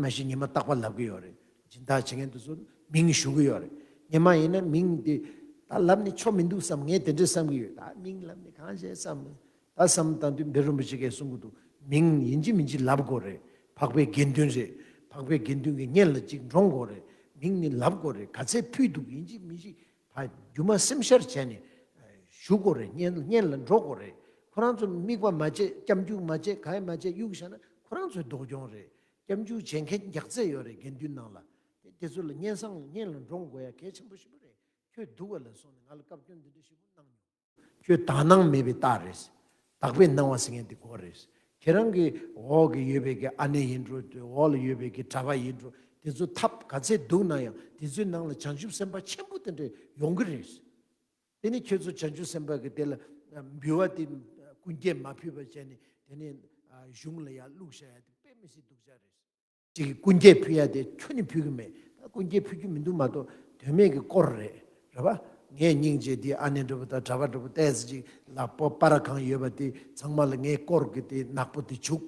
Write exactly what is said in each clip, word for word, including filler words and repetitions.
མ་གཞི་ཉི་མ་རྟག་པར་ལབ་ཀྱི་ཡོད་རེད། སྦྱིན་བདག་བྱེད་མཁན་དེ་ཚོ་མིང་ཞུ་གི་ཡོད་རེད། སྔོན་མ་ཡིན་ན་མིང་དེ་ད་ལབ་ནས་ཆོ་མི་འདུག་བསམ། ངས་དེ་འདྲས་བསམ་གྱི་ཡོད། ད་མིང་ལབ་ནས་གང་བྱས་བསམ། ད་བསམ་བཏང་དུས་བཻ་རོ་རིན་པོ་ཆེ་གིས་གསུང་གི་འདུག་མིང་ཡིན་གཅིག་མིན་གཅིག་ལབ་དགོས་རེད། འཕགས་པའི་དགེ་འདུན་རེད། འཕགས་པའི་དགེ་འདུན་གྱི་སྙན་ལ་གཅིག་འདྲོངས་དགོས་རེད། མིང་ནི་ལབ་དགོས་རེད། ག་ཚད་ཕུལ་འདུག་ཡིན་གཅིག་མིན་གཅིག་ཕ་རྒྱུ་མ་སེམས་ཤར་བྱས་ནས་ཞུ་དགོས་རེད། སྙན་སྙན་ལ་འགྲོ་དགོས་རེད། ཁོ་རང་ཚོ་དམིགས་པ་མ་བྱས། སྐྱབས་འཇུག་མ་བྱས། ག་ཡེ་མ་བྱས། གཡུག་བཞག་ན་ཁོ་རང་ཚོའི་སྡུག་གྱོང་རེད། སྐྱབས་འཇུག་བྱེད་མཁན་རྒྱག་རྩེ་ཡོད་རེད། དགེ་འདུན་ནང་ལ། དེ་དེ་ཚོ་ལ་སྙན་སེང་ལ་སྙན་ལ་འདྲོངས་དགོས་ཡ་གལ་ཆེན་པོ་ཞིག་རེད། ཁྱོད་སྡུག་ག་ལ་སོང་ནས་ང་ལ་བཀའ་བཀྱོན་འདི་འདྲ་ཞིག་གནང་མྱོང་། ཁྱོད་དག་སྣང་མེད་པའི་རྟགས་རེད། དག་པའི་སྣང་བ་ཟེར་མཁན་དེ་ཁོ་རེད། ཁྱེད་རང་གི་འོག་གི་ཡོད་པའི་གི་ཨ་ནེ་ཡིན་འགྲོ། འོག་ལ་ཡོད་པའི་གི་གྲྭ་པ་ཡིན་འགྲོ། དེ་ཚོ་ཐབས་ག་ཚད་སྡུག་ན་ཡང་དེ་ཚོའི་ནང་ལ་བྱང་ཆུབ་སེམས་དཔའ་ཆེན་པོ་དེ་འདྲས་ཡོང་གི་རེད། དེ་ནི་ཁྱོད་ཚོ་བྱང་ཆུབ་སེམས་དཔའ་གི་དེ་ལ་འབུལ་བ་དེ་ཀུན་སྐྱེལ་མ་ཕུལ་བ་བྱས་ནས་དེ་ནས་གཞུང་ལ་ཡར་བླུགས་བཞག་ཡ་དེ་དཔེ་མི་སྲིད་སྡུག་ཅག་རེད། ཅིག་ཀུན་སྐྱེལ་ཕུལ་ཡ་དེ་ཁྱོན་ནས་ཕུལ་གི་མེད། ད་ཀུན་སྐྱེལ་ཕུལ་རྒྱུ་མི་འདུག་མ་གཏོགས་དོན་མེད་ཀྱི་དཀོར་རེད། རེད་པ། ངས་སྙིང་རྗེ་དེ་ཨ་ནེ་འདྲ་པོ་དང་གྲྭ་པ་འདྲ་པོ་ཏོག་ཙམ་ཅིག་ལ་པོ་པར་གང་ཡོད་པ་དེ་ཚང་མ་ལ་ངས་དཀོར་གི་དེ་ནག་པོ་དེ་བྱུག་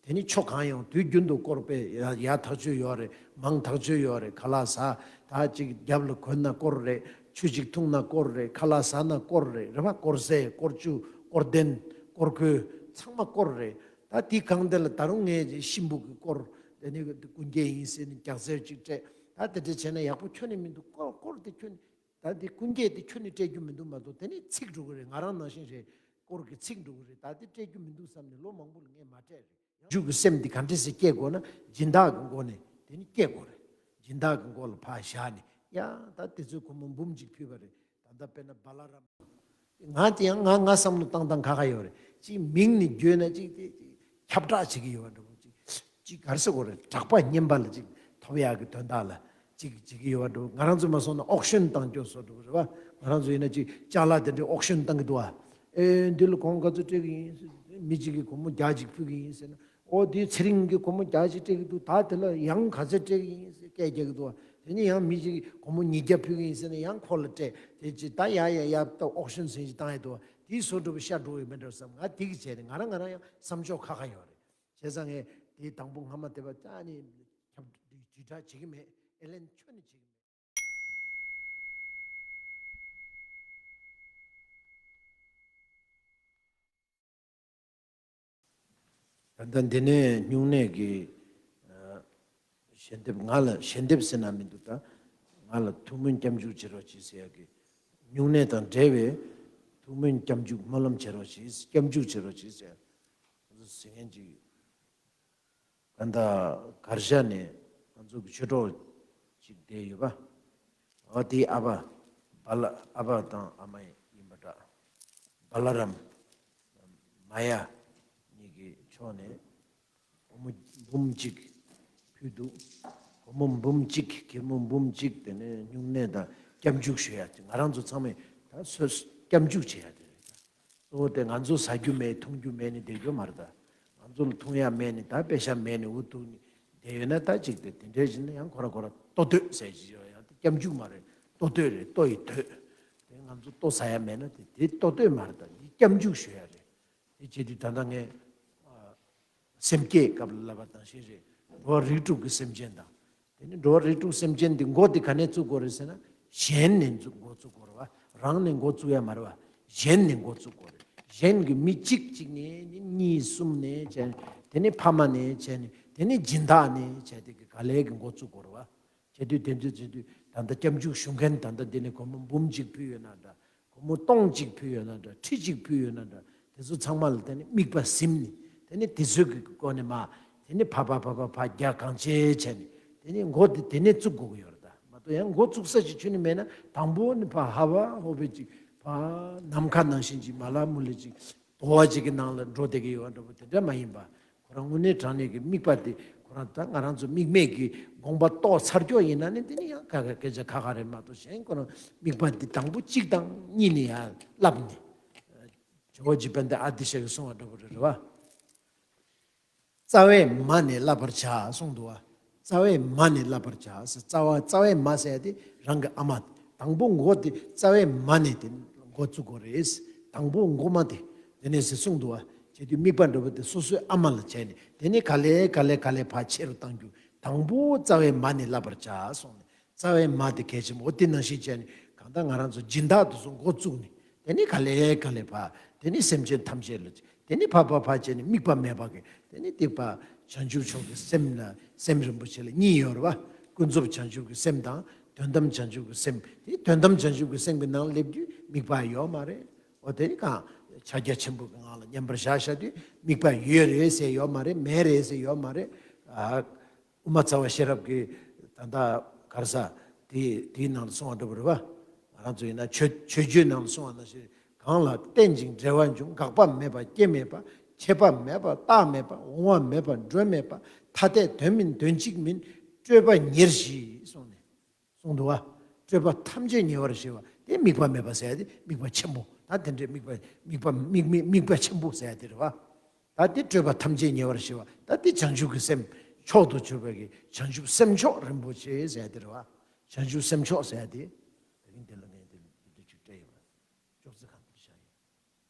དེ་ནི་ཆོ་གང་ཡོང་དུས་རྒྱུན་དུ་དཀོར་པས་ཡ་ཡ་ཐག་ཆོད་ཡོད་རེད། མང་ཐག་ཆོད་ཡོད་རེད། ཁ་ལག་ཟ། ད་ཅིག་རྒྱབ་ལ་གོན་ན་དཀོར་རེད། ཆུ་ཅིག་འཐུང་ན་དཀོར་རེད། ཁ་ལག་ཟ་ན་དཀོར་རེད། རེད་པ། དཀོར་ཟས། དཀོར་ཆུ། དཀོར་གདན། དཀོར་གོས། ཚང་མ་དཀོར་རེད། ད་དེ་གང་དེ་ལ་ད་རུང་ངས་གཤིན་པོ་གི་དཀོར། དེ་ནི་ཀུན་སྐྱེལ་ཡིན་ཟེར་ནས་རྒྱག་རྩེ་ཅིག་སྤྲད། ད་དེ་འདྲ་བྱས་ན་ཡག་པོ་ཁྱོན་ནས་མི་འདུག་དཀོར་དཀོར་དེ་ཁྱོན་ནས། ད་དེ་ཀུན་སྐྱེལ་དེ་ཁྱོན་ནས་སྤྲད་རྒྱུ་མི་འདུག་མ་གཏོགས་དེ་ནི་ཚིག་འགྲོ་གི་རེད། ང་རང་ནང་བཞིན་རེད། དཀོར་གི་ཚིག་འགྲོ་གི་རེད། ད་དེ་སྤྲད་རྒྱུ་མི་འདུག་བསམ་ནས་ལོ་མང་པོ་ལ་ངས་མ་སྤྲད་རེད། བྱང་ཆུབ་ཀྱི་སེམས་འདི་ག་འདྲ་སེ་སྐྱེ་དགོས་ན་སྦྱིན་བདག་གི་སྒོ་ནས་དེ་ནི་སྐྱེ་དགོས་རེད། སྦྱིན་བདག་གི་མགོ་ལ་ཕར་བཞག་ནས་ཡང་ད་དེ་ཚོའི་སྒོར་མོ་འབུམ་གཅིག་ཕུལ་བ་རེད། ད་ལྟ་དཔེར་ན་བ་ལ་རམ། ང་དེ་ཡང་ང་ང་བསམ་བློ་བཏང་སྟངས་ཁ་ཁ་ཡོད་རེད། ཅིག་མིང་ནི་བརྗོད་ན་ཅིག་དེ་ཅིག་ཁྱབ་བསྒྲགས་བྱེད་ཀྱི་ཡོད་པ་འདྲ་པོ། ཅིག་ཅིག་ག་རེ་ཟེར་དགོས་རེད། གྲགས་པ་སྙན་པ་ལ་ཅིག་ཐོབ་ཡག་གི་དོན་དག་ལ་ཅིག་བྱེད་ཀྱི་ཡོད་པ་འདྲ་པོ། ང་རང་ཚོ་མ་སོང་ན་ཨོག་ཤོན་བཏང་སྐྱོ་བཟོ་འདྲ་པོ་རེད་པ། ང་རང་ཚོ་ཡིན་ན་ཅིག་ཅ་ལག་དེ་འདྲའི་ཨོག་ཤོན་བཏང་གི་འདུག་པ། ཨེ་འདི་ལ་གོང་ག་ཚོད་སྤྲད་ཀྱི་ཡིན། མི་གཅིག་གིས་སྒོར་མོ་བརྒྱ་གཅིག་ཕུལ་གྱི་ཡིན་ཟེར་ན། ཨོ་དེའི་ཚེ་རིང་གིས་སྒོར་མོ་བརྒྱ་གཅིག་སྤྲད་ཀྱི་འདུག་ད་དེ་ལ་ཡང་ག་ཚོད་སྤྲད་ཀྱི་ཡིན་ཟེར་སྐད་རྒྱག་གི་འདུག་པ། དེ་ནས་ཡང་མི་གཅིག་གིས་སྒོར་མོ་ཉིས་བརྒྱ་ཕུལ་གྱི་ཡིན་ཟེར་ན་ཡང་ཁོ་ལ་སྤྲད། དེ་ཅི་ད་ཡ་ཡ་ཡ་ད་ཨོག་ཤོན་ཟེར་ཞིག་བཏང་ཡ་འདུག་པ། དེའི་བཟོ་འདྲ་པོ་ཤ་འགྲོ་ཡི་མེད་འགྲོ་བསམ། ང་དེ་གི་བྱས་ནས་ང་རང་ང་རང་ཡང་བསམ་ཕྱོགས་ཁ་ཁ་ཡོད་རེད། བྱས་ཙང་ངས་དེའི་དང་པོ་སྔ་མ་དེ་བ་ད་ནི་ཁྱབ་དྲིལ་བསྒྲགས་བྱེད་ཀྱི་མེད། ཨེ་ལན་ཁྱོན་ནས་བྱེད་ཀྱི་མེད། ད་ལྟ་འདི་ནས་སྨྱུང་གནས་ཀྱི་ཨ་ཞལ་འདེབས། ང་ལ་ཞལ་འདེབས་ཟེར་ན་མི་འདུག་ད་ང་ལ་ཐུགས་སྨོན་སྐྱབས་འཇུག་བྱེད་རོགས་གྱིས་ཟེར་ཡག་གི། སྨྱུང་གནས་དང་འབྲེལ་བའི་ཐུགས་སྨོན་སྐྱབས་འཇུག་སྨོན་ལམ་བྱེད་རོགས་གྱིས། སྐྱབས་འཇུག་བྱེད་རོགས་གྱིས་ཟེར་ཟེར་མཁན་ཅིག་ད་ལྟ་གར་ཞ་ནས་ང་ཚོ་གི་ཆོས་གྲོགས་ཅིག་བསྡད་ཡོད་པ། འོ་དེའི་ཨ་ཕ་བ་ལ་ཨ་ཕ་དང་ཨ་མ་ཡིན་པ་འདྲ། བ་ལ་རམ་མ་ཡ་གཉིས་ཀྱི་ཕྱོགས་ནས་སྒོར་མོ་འབུམ་གཅིག་ཕུལ་འདུག་སྒོར་མོ་འབུམ་གཅིག་སྒོར་མོ་འབུམ་གཅིག་དེ་ནས་སྨྱུང་གནས་དང་སྐྱབས་འཇུག་ཞུ་ཡ་དེ་ང་རང་ཚོ་ཚང་མས་ད་སོ་སོ་སྐྱབས་འཇུག་བྱེད་ཡ་དེ་རེད། གཙོ་བོ་དེ་ང་ཚོ་ཟ་རྒྱུ་མེད་འཐུང་རྒྱུ་མེད་ནི་བསྡད་རྒྱུ་མ་རེད་ད། ང་ཚོ་ལ་འཐུང་ཡ་མེད་ནི་ད་པེ་ཤ་མེད་ནི་འུ་ཐུག་ནི་བསྡད་ཡོད་ན་ད་ཅིག་དེ་དེ་འདྲའི་བཞིན་ན་ཡང་ཁོ་ར་ཁོ་ར་ལྟོ་ལྟོས་ཟེར་གྱི་ཡོད། ཡང་དེ་སྐྱབས་འཇུག་མ་རེད། ལྟོ་ལྟོས་རེད། ལྟོ་ཡི་ལྟོས། དེ་ང་ཚོ་ལྟོ་ཟ་ཡ་མེད་ན་དེ་དེ་ལྟོ་ལྟོས་མ་རེད་ད། འདི་སྐྱབས་འཇུག་ཞུ་ཡ་རེད། དེ་བྱེད་དུས་ད་ལྟ་ངས་ཨ་སེམས་བསྐྱེད་སྐབས་ལ་ལབ་པ་དང་ཞེས་རེད། འགྲོ་བ་རིགས་དྲུག་གི་སེམས་ཅན་དང་། དེ་ནི་འགྲོ་བ་རིགས་དྲུག་སེམས་ཅན་འདི་འགོ་འདི་ག་ནས་བཙུགས་དགོས་རེད་ཟེར་ན། གཞན་ནས་འགོ་བཙུགས་དགོས་རེད་པ། རང་ནས་འགོ་བཙུགས་ཡ་མ་རེད་པ། གཞན་ནས་འགོ་བཙུགས་དགོས་རེད། གཞན་གྱི་མི་གཅིག་གཅིག་ནས་ནི་གཉིས་གསུམ་ནས་བྱས་ནས། དེ་ནི་ཕ་མ་ནས་བྱས་ནས། དེ་ནི་སྦྱིན་བདག་ནས་བྱས་ཏེ་གི་ག་ལེ་གི་འགོ་བཙུགས་དགོས་རེད་པ། བྱེད་དུས་དེ་ཚོ་བྱེད་དུས་ད་ལྟ་སྐྱབས་འཇུག་ཞུ་མཁན་ད་ལྟ་འདི་ནས་སྒོར་མོ་འབུམ་གཅིག་ཕུལ་ཡོད་ན་འདྲ། སྒོར་མོ་སྟོང་གཅིག་ཕུལ་ཡོད་ན་འདྲ། ཁྲི་གཅིག་ཕུལ་ཡོད་ན་འདྲ། དེ་ཚོ་ཚང་མ་ལ་དེ་ནི་དམིགས་པ་ཟིན་ནས། དེ་ནི་དེ་ཚོའི་གི་སྒོ་ནས་མ། དེ་ནི་ཕ་ཕ་ཕ་ཕ་ཕ་རྒྱ་གང་ཆེ་བྱས་ནས། དེ་ནི་འགོ་དེ་དེ་ནས་བཙུགས་དགོས་ཀྱི་ཡོད་རེད་ད། མ་གཏོགས་ཡང་འགོ་བཙུགས་ས་ཞིག་ཁྱོན་ནས་མེད་ན། དང་པོ་ནི་ཕ་ཧ་བ་ཧོ་བེ་ཅིག་ཕ་ནམ་མཁའ་ནང་བཞིན་ཅིག་མ་ལ་མུ་ལེ་ཅིག་དོ་བ་ཅིག་གི་ནང་ལ་འགྲོ་བསྡད་ཀྱི་ཡོད་པ་འདྲ་པོ་དེ་འདྲ་མ་ཡིན་པ། ཁོ་རང་དངོས་གནས་དྲང་གནས་ཀྱི་དམིགས་པ་དེ་ཁོ་རང་ད་ང་རང་ཚོ་དམིགས་མེད་ཀྱི་དགོངས་པ་རྟོགས་ཚར་ཀྱོག་ཡིན་ན་ནི་དེ་ནི་ཡང་ཁ་ཁ་སྐད་ཆ་ཁ་ཁ་རེད་མ་གཏོགས། གཞན་ཁོ་རང་དམིགས་པ་འདི་དང་པོ་གཅིག་དང་གཉིས་ནས་ཡར་བསླབས་ནས། ཇོ་བོ་རྗེ་དཔལ་ལྡན་ཨ་ཏི་ཤ་གིས་གསུངས་པ་འདྲ་པོ་རེད་རེད་བ། རྩ་བའི་མ་ནས་བསླབ་པར་བྱ་གསུངས་འདུག་བ། རྩ་བའི་མ་ནས་བསླབ་པར་བྱ་ཟེར། རྩ་བ་རྩ་བའི་མ་ཟེར་ཡ་དེ་རང་གི་ཨ་མ། དང་པོ་འགོ་དེ་རྩ་བའི་མ་ནས་དེ་འགོ་བཙུགས་དགོས་རེད། དང་པོ་འགོ་མ་དེ་དེ་ནས་ཟེར་གསུངས་འདུག་བ། བྱེད་དུས་དམིགས་པ་འདྲ་པོ་དེ་སོ་སོའི་ཨ་མ་ལ་བྱས་ནས། དེ་ནས་ག་ལེ་ག་ལེ་ག་ལེ་ཕར་ཆེ་རུ་བཏང་རྒྱུ། དང་པོ་རྩ་བའི་མ་ནི་བསླབ་པར་བྱ་གསུངས་ནས། རྩ་བའི་མ་དེ་གལ་ཆེན་པོ། འོ་དེ་ནང་བཞིན་བྱས་ནས་གང་ལྟར་ང་རང་ཚོ་སྦྱིན་བདག་དེ་ཚོ་འགོ་བཙུགས་ནས། དེ་ནས་ག་ལེ་ག་ལེ་ཕར། དེ་ནས་སེམས་ཅན་ཐམས་ཅད་ལ། དེ་ནས་ཕར་ཕར་ཕར་བྱས་ནས་དམིགས་པ་མེད་པ་གི། དེ་ནས་དེ་ཕར་བྱང་ཆུབ་མཆོག་གི་སེམས་ལ། སེམས་རིན་པོ་ཆེ་ལ་གཉིས་ཡོད་རེད་བ། ཀུན་རྫོབ་བྱང་ཆུབ་ཀྱི་སེམས་དང་། དོན་དམ་བྱང་ཆུབ་ཀྱི་སེམས། དེ་དོན་དམ་བྱང་ཆུབ་ཀྱི་སེམས་ཀྱི་ནང་སླེབས་དུས་དམིགས་པ་ཡོད་མ་རེད། འོ་དེ་ནི་གང་། ཕྱག་རྒྱ་ཆེན་པོ་གི་ངང་ལ་མཉམ་པར་བཞག་བཞག་དུས་དམིགས་པ་ཡོད་རེད་ཟེར་ཡོད་མ་རེད། མེད་རེད་ཟེར་ཡོད་མ་རེད། ཨ། དབུ་མ་རྩ་བ་ཤེས་རབ་ཀྱི་ད་ལྟ་ག་རེ་ཟེར། དེ་དེའི་ནང་ལ་གསུངས་པ་འདྲ་པོ་རེད་བ། ང་རང་ཚོ་ཡིན་ན་ཆོས་ཆོས་བརྒྱུད་ནང་ལ་གསུངས་པ་ནང་བཞིན། གང་ལ་རྟེན་ཅིང་འབྲེལ་བར་འབྱུང་། འགག་པ་མེད་པ་སྐྱེ་མེད་པ། ཆད་པ་མེད་པ་རྟག་མེད་པ། འོང་བ་མེད་པ་འགྲོ་མེད་པ། ཐ་དད་དོན་མིན་དོན་གཅིག་མིན། སྤྲོས་པ་ཉེར་ཞི་གསུངས་ནས། གསུངས་འདུག་བ། སྤྲོས་པ་ཐམས་ཅད་ཉེ་བར་ཞི་བ་དེ་དམིགས་པ་མེད་པ་ཟེར་ཡ་དེ། དམིགས་པ་ཆེན་པོ། ད་དེ་འདྲའི་དམིགས་པ་དམིགས་པ་དམིགས་མེད་དམིགས་པ་ཆེན་པོ་ཟེར་ཡ་དེ་རེད་བ། ད་དེ་སྤྲོས་པ་ཐམས་ཅད་ཉེ་བར་ཞི་བ། ད་དེ་བྱང་ཆུབ་ཀྱི་སེམས་མཆོག་ཏུ་གྱུར་པའི་གི་བྱང་ཆུབ་སེམས་མཆོག་རིན་པོ་ཆེ་ཟེར་ཡ་དེ་རེད་བ། བྱང་ཆུབ་སེམས་མཆོག་ཟེར་ཡ་དེ། དེ་རིང་འདི་ལ་ངས་འདི་འདི་འདྲ་ཅིག་སྤྲད་ཡོད་པ། ཅོག་ཙེ་གང་འདིར་བཞག་ཡོད།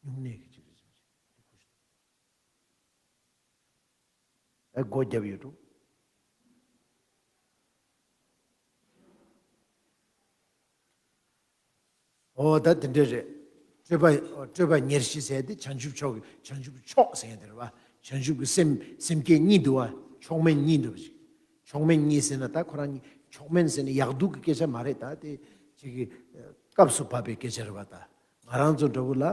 སྨྱུང་གནས་ཀྱི་ཅིག་རེད་ཟེར་ཅིག་འདི་ཁུ་ཤི། ཨེ་སྒོ་བརྒྱབ་ཡོད་འགྲོ། ཨོ་ད་དེ་འདྲ་རེད། སྤྲོས་པ་སྤྲོས་པ་ཉེར་ཞི་ཟེར་དེ་བྱང་ཆུབ་མཆོག་གི། བྱང་ཆུབ་མཆོག་ཟེར་ཡ་དེ་རེད་བ། བྱང་ཆུབ་ཀྱི་སེམས་སེམས་བསྐྱེད་གཉིས་འདུག་བ། མཆོག་དམན་གཉིས་འདུག་བ་ཅིག། མཆོག་དམན་གཉིས་ཟེར་ན་ད་ཁོ་རང་གཉིས། མཆོག་དམན་ཟེར་ན་ཡག་སྡུག་གི་སྐད་ཆ་མ་རེད། ད་དེ་ཅིག་གི་སྐབས་སུ་བབས་པའི་སྐད་ཆ་རེད་བ། ད་ང་རང་ཚོ་འདྲ་བོ་ལ་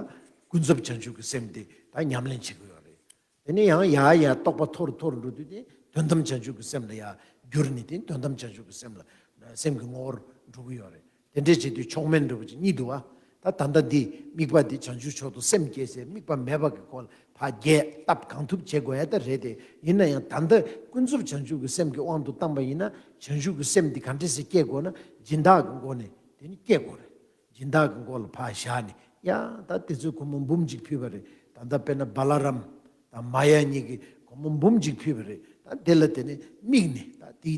ཀུན་རྫོབ་བྱང་ཆུབ་ཀྱི་སེམས་དེ་ད་ཉམས་ལེན་བྱེད་དགོས་ཡོད་རེད། དེ་ནས་ཡང་ཡར་ཡར་རྟོགས་པ་མཐོ་རུ་མཐོ་རུ་འགྲོ་དུས་དེ་དོན་དམ་བྱང་ཆུབ་ཀྱི་སེམས་ལ་ཡར་བསྒྱུར་ནས། དེ་དོན་དམ་བྱང་ཆུབ་ཀྱི་སེམས་ལ་སེམས་ཀྱི་ངོ་བོར་འགྲོ་གི་ཡོད་རེད། དེ་འདྲས་བྱེད་དུས་མཆོག་དམན་འདྲ་བོ་ཅིག་གཉིས་འདུག་བ། ད་ད་ལྟ་འདི་དམིགས་པ་འདི་བྱང་ཆུབ་མཆོག་ཏུ་སེམས་བསྐྱེད་ཟེར། དམིགས་པ་མེད་པ་གི་སྐོར་ལ་ཕར་རྒྱས་བཏབ་གང་ཐུབ་བྱེད་དགོས་ཡ་ད་རེད་དེ། ཡིན་ན་ཡང་ད་ལྟ་ཀུན་རྫོབ་བྱང་ཆུབ་ཀྱི་སེམས་ཀྱི་དབང་དུ་བཏང་པ་ཡིན་ན། བྱང་ཆུབ་ཀྱི་སེམས་འདི་ག་འདྲས་སེ་སྐྱེ་དགོས་ན། སྦྱིན་བདག་གི་སྒོ་ནས་དེ་ནི་སྐྱེ་དགོས་རེད། སྦྱིན་བདག་གི་མགོ་ལ་ཕར་བཞག་ནས། ཡ་ད་དེ་ཚོས་སྒོར་མོ་འབུམ་གཅིག་ཕུལ་བ་རེད། ད་ལྟ་དཔེར་ན་བ་ལ་རམ་དང་མ་ཡ་གཉིས་ཀྱིས་སྒོར་མོ་འབུམ་གཅིག་ཕུལ་བ་རེད། ད་དེ་ལ་དེ་ནས་དམིགས་ནས། ད་དེའི་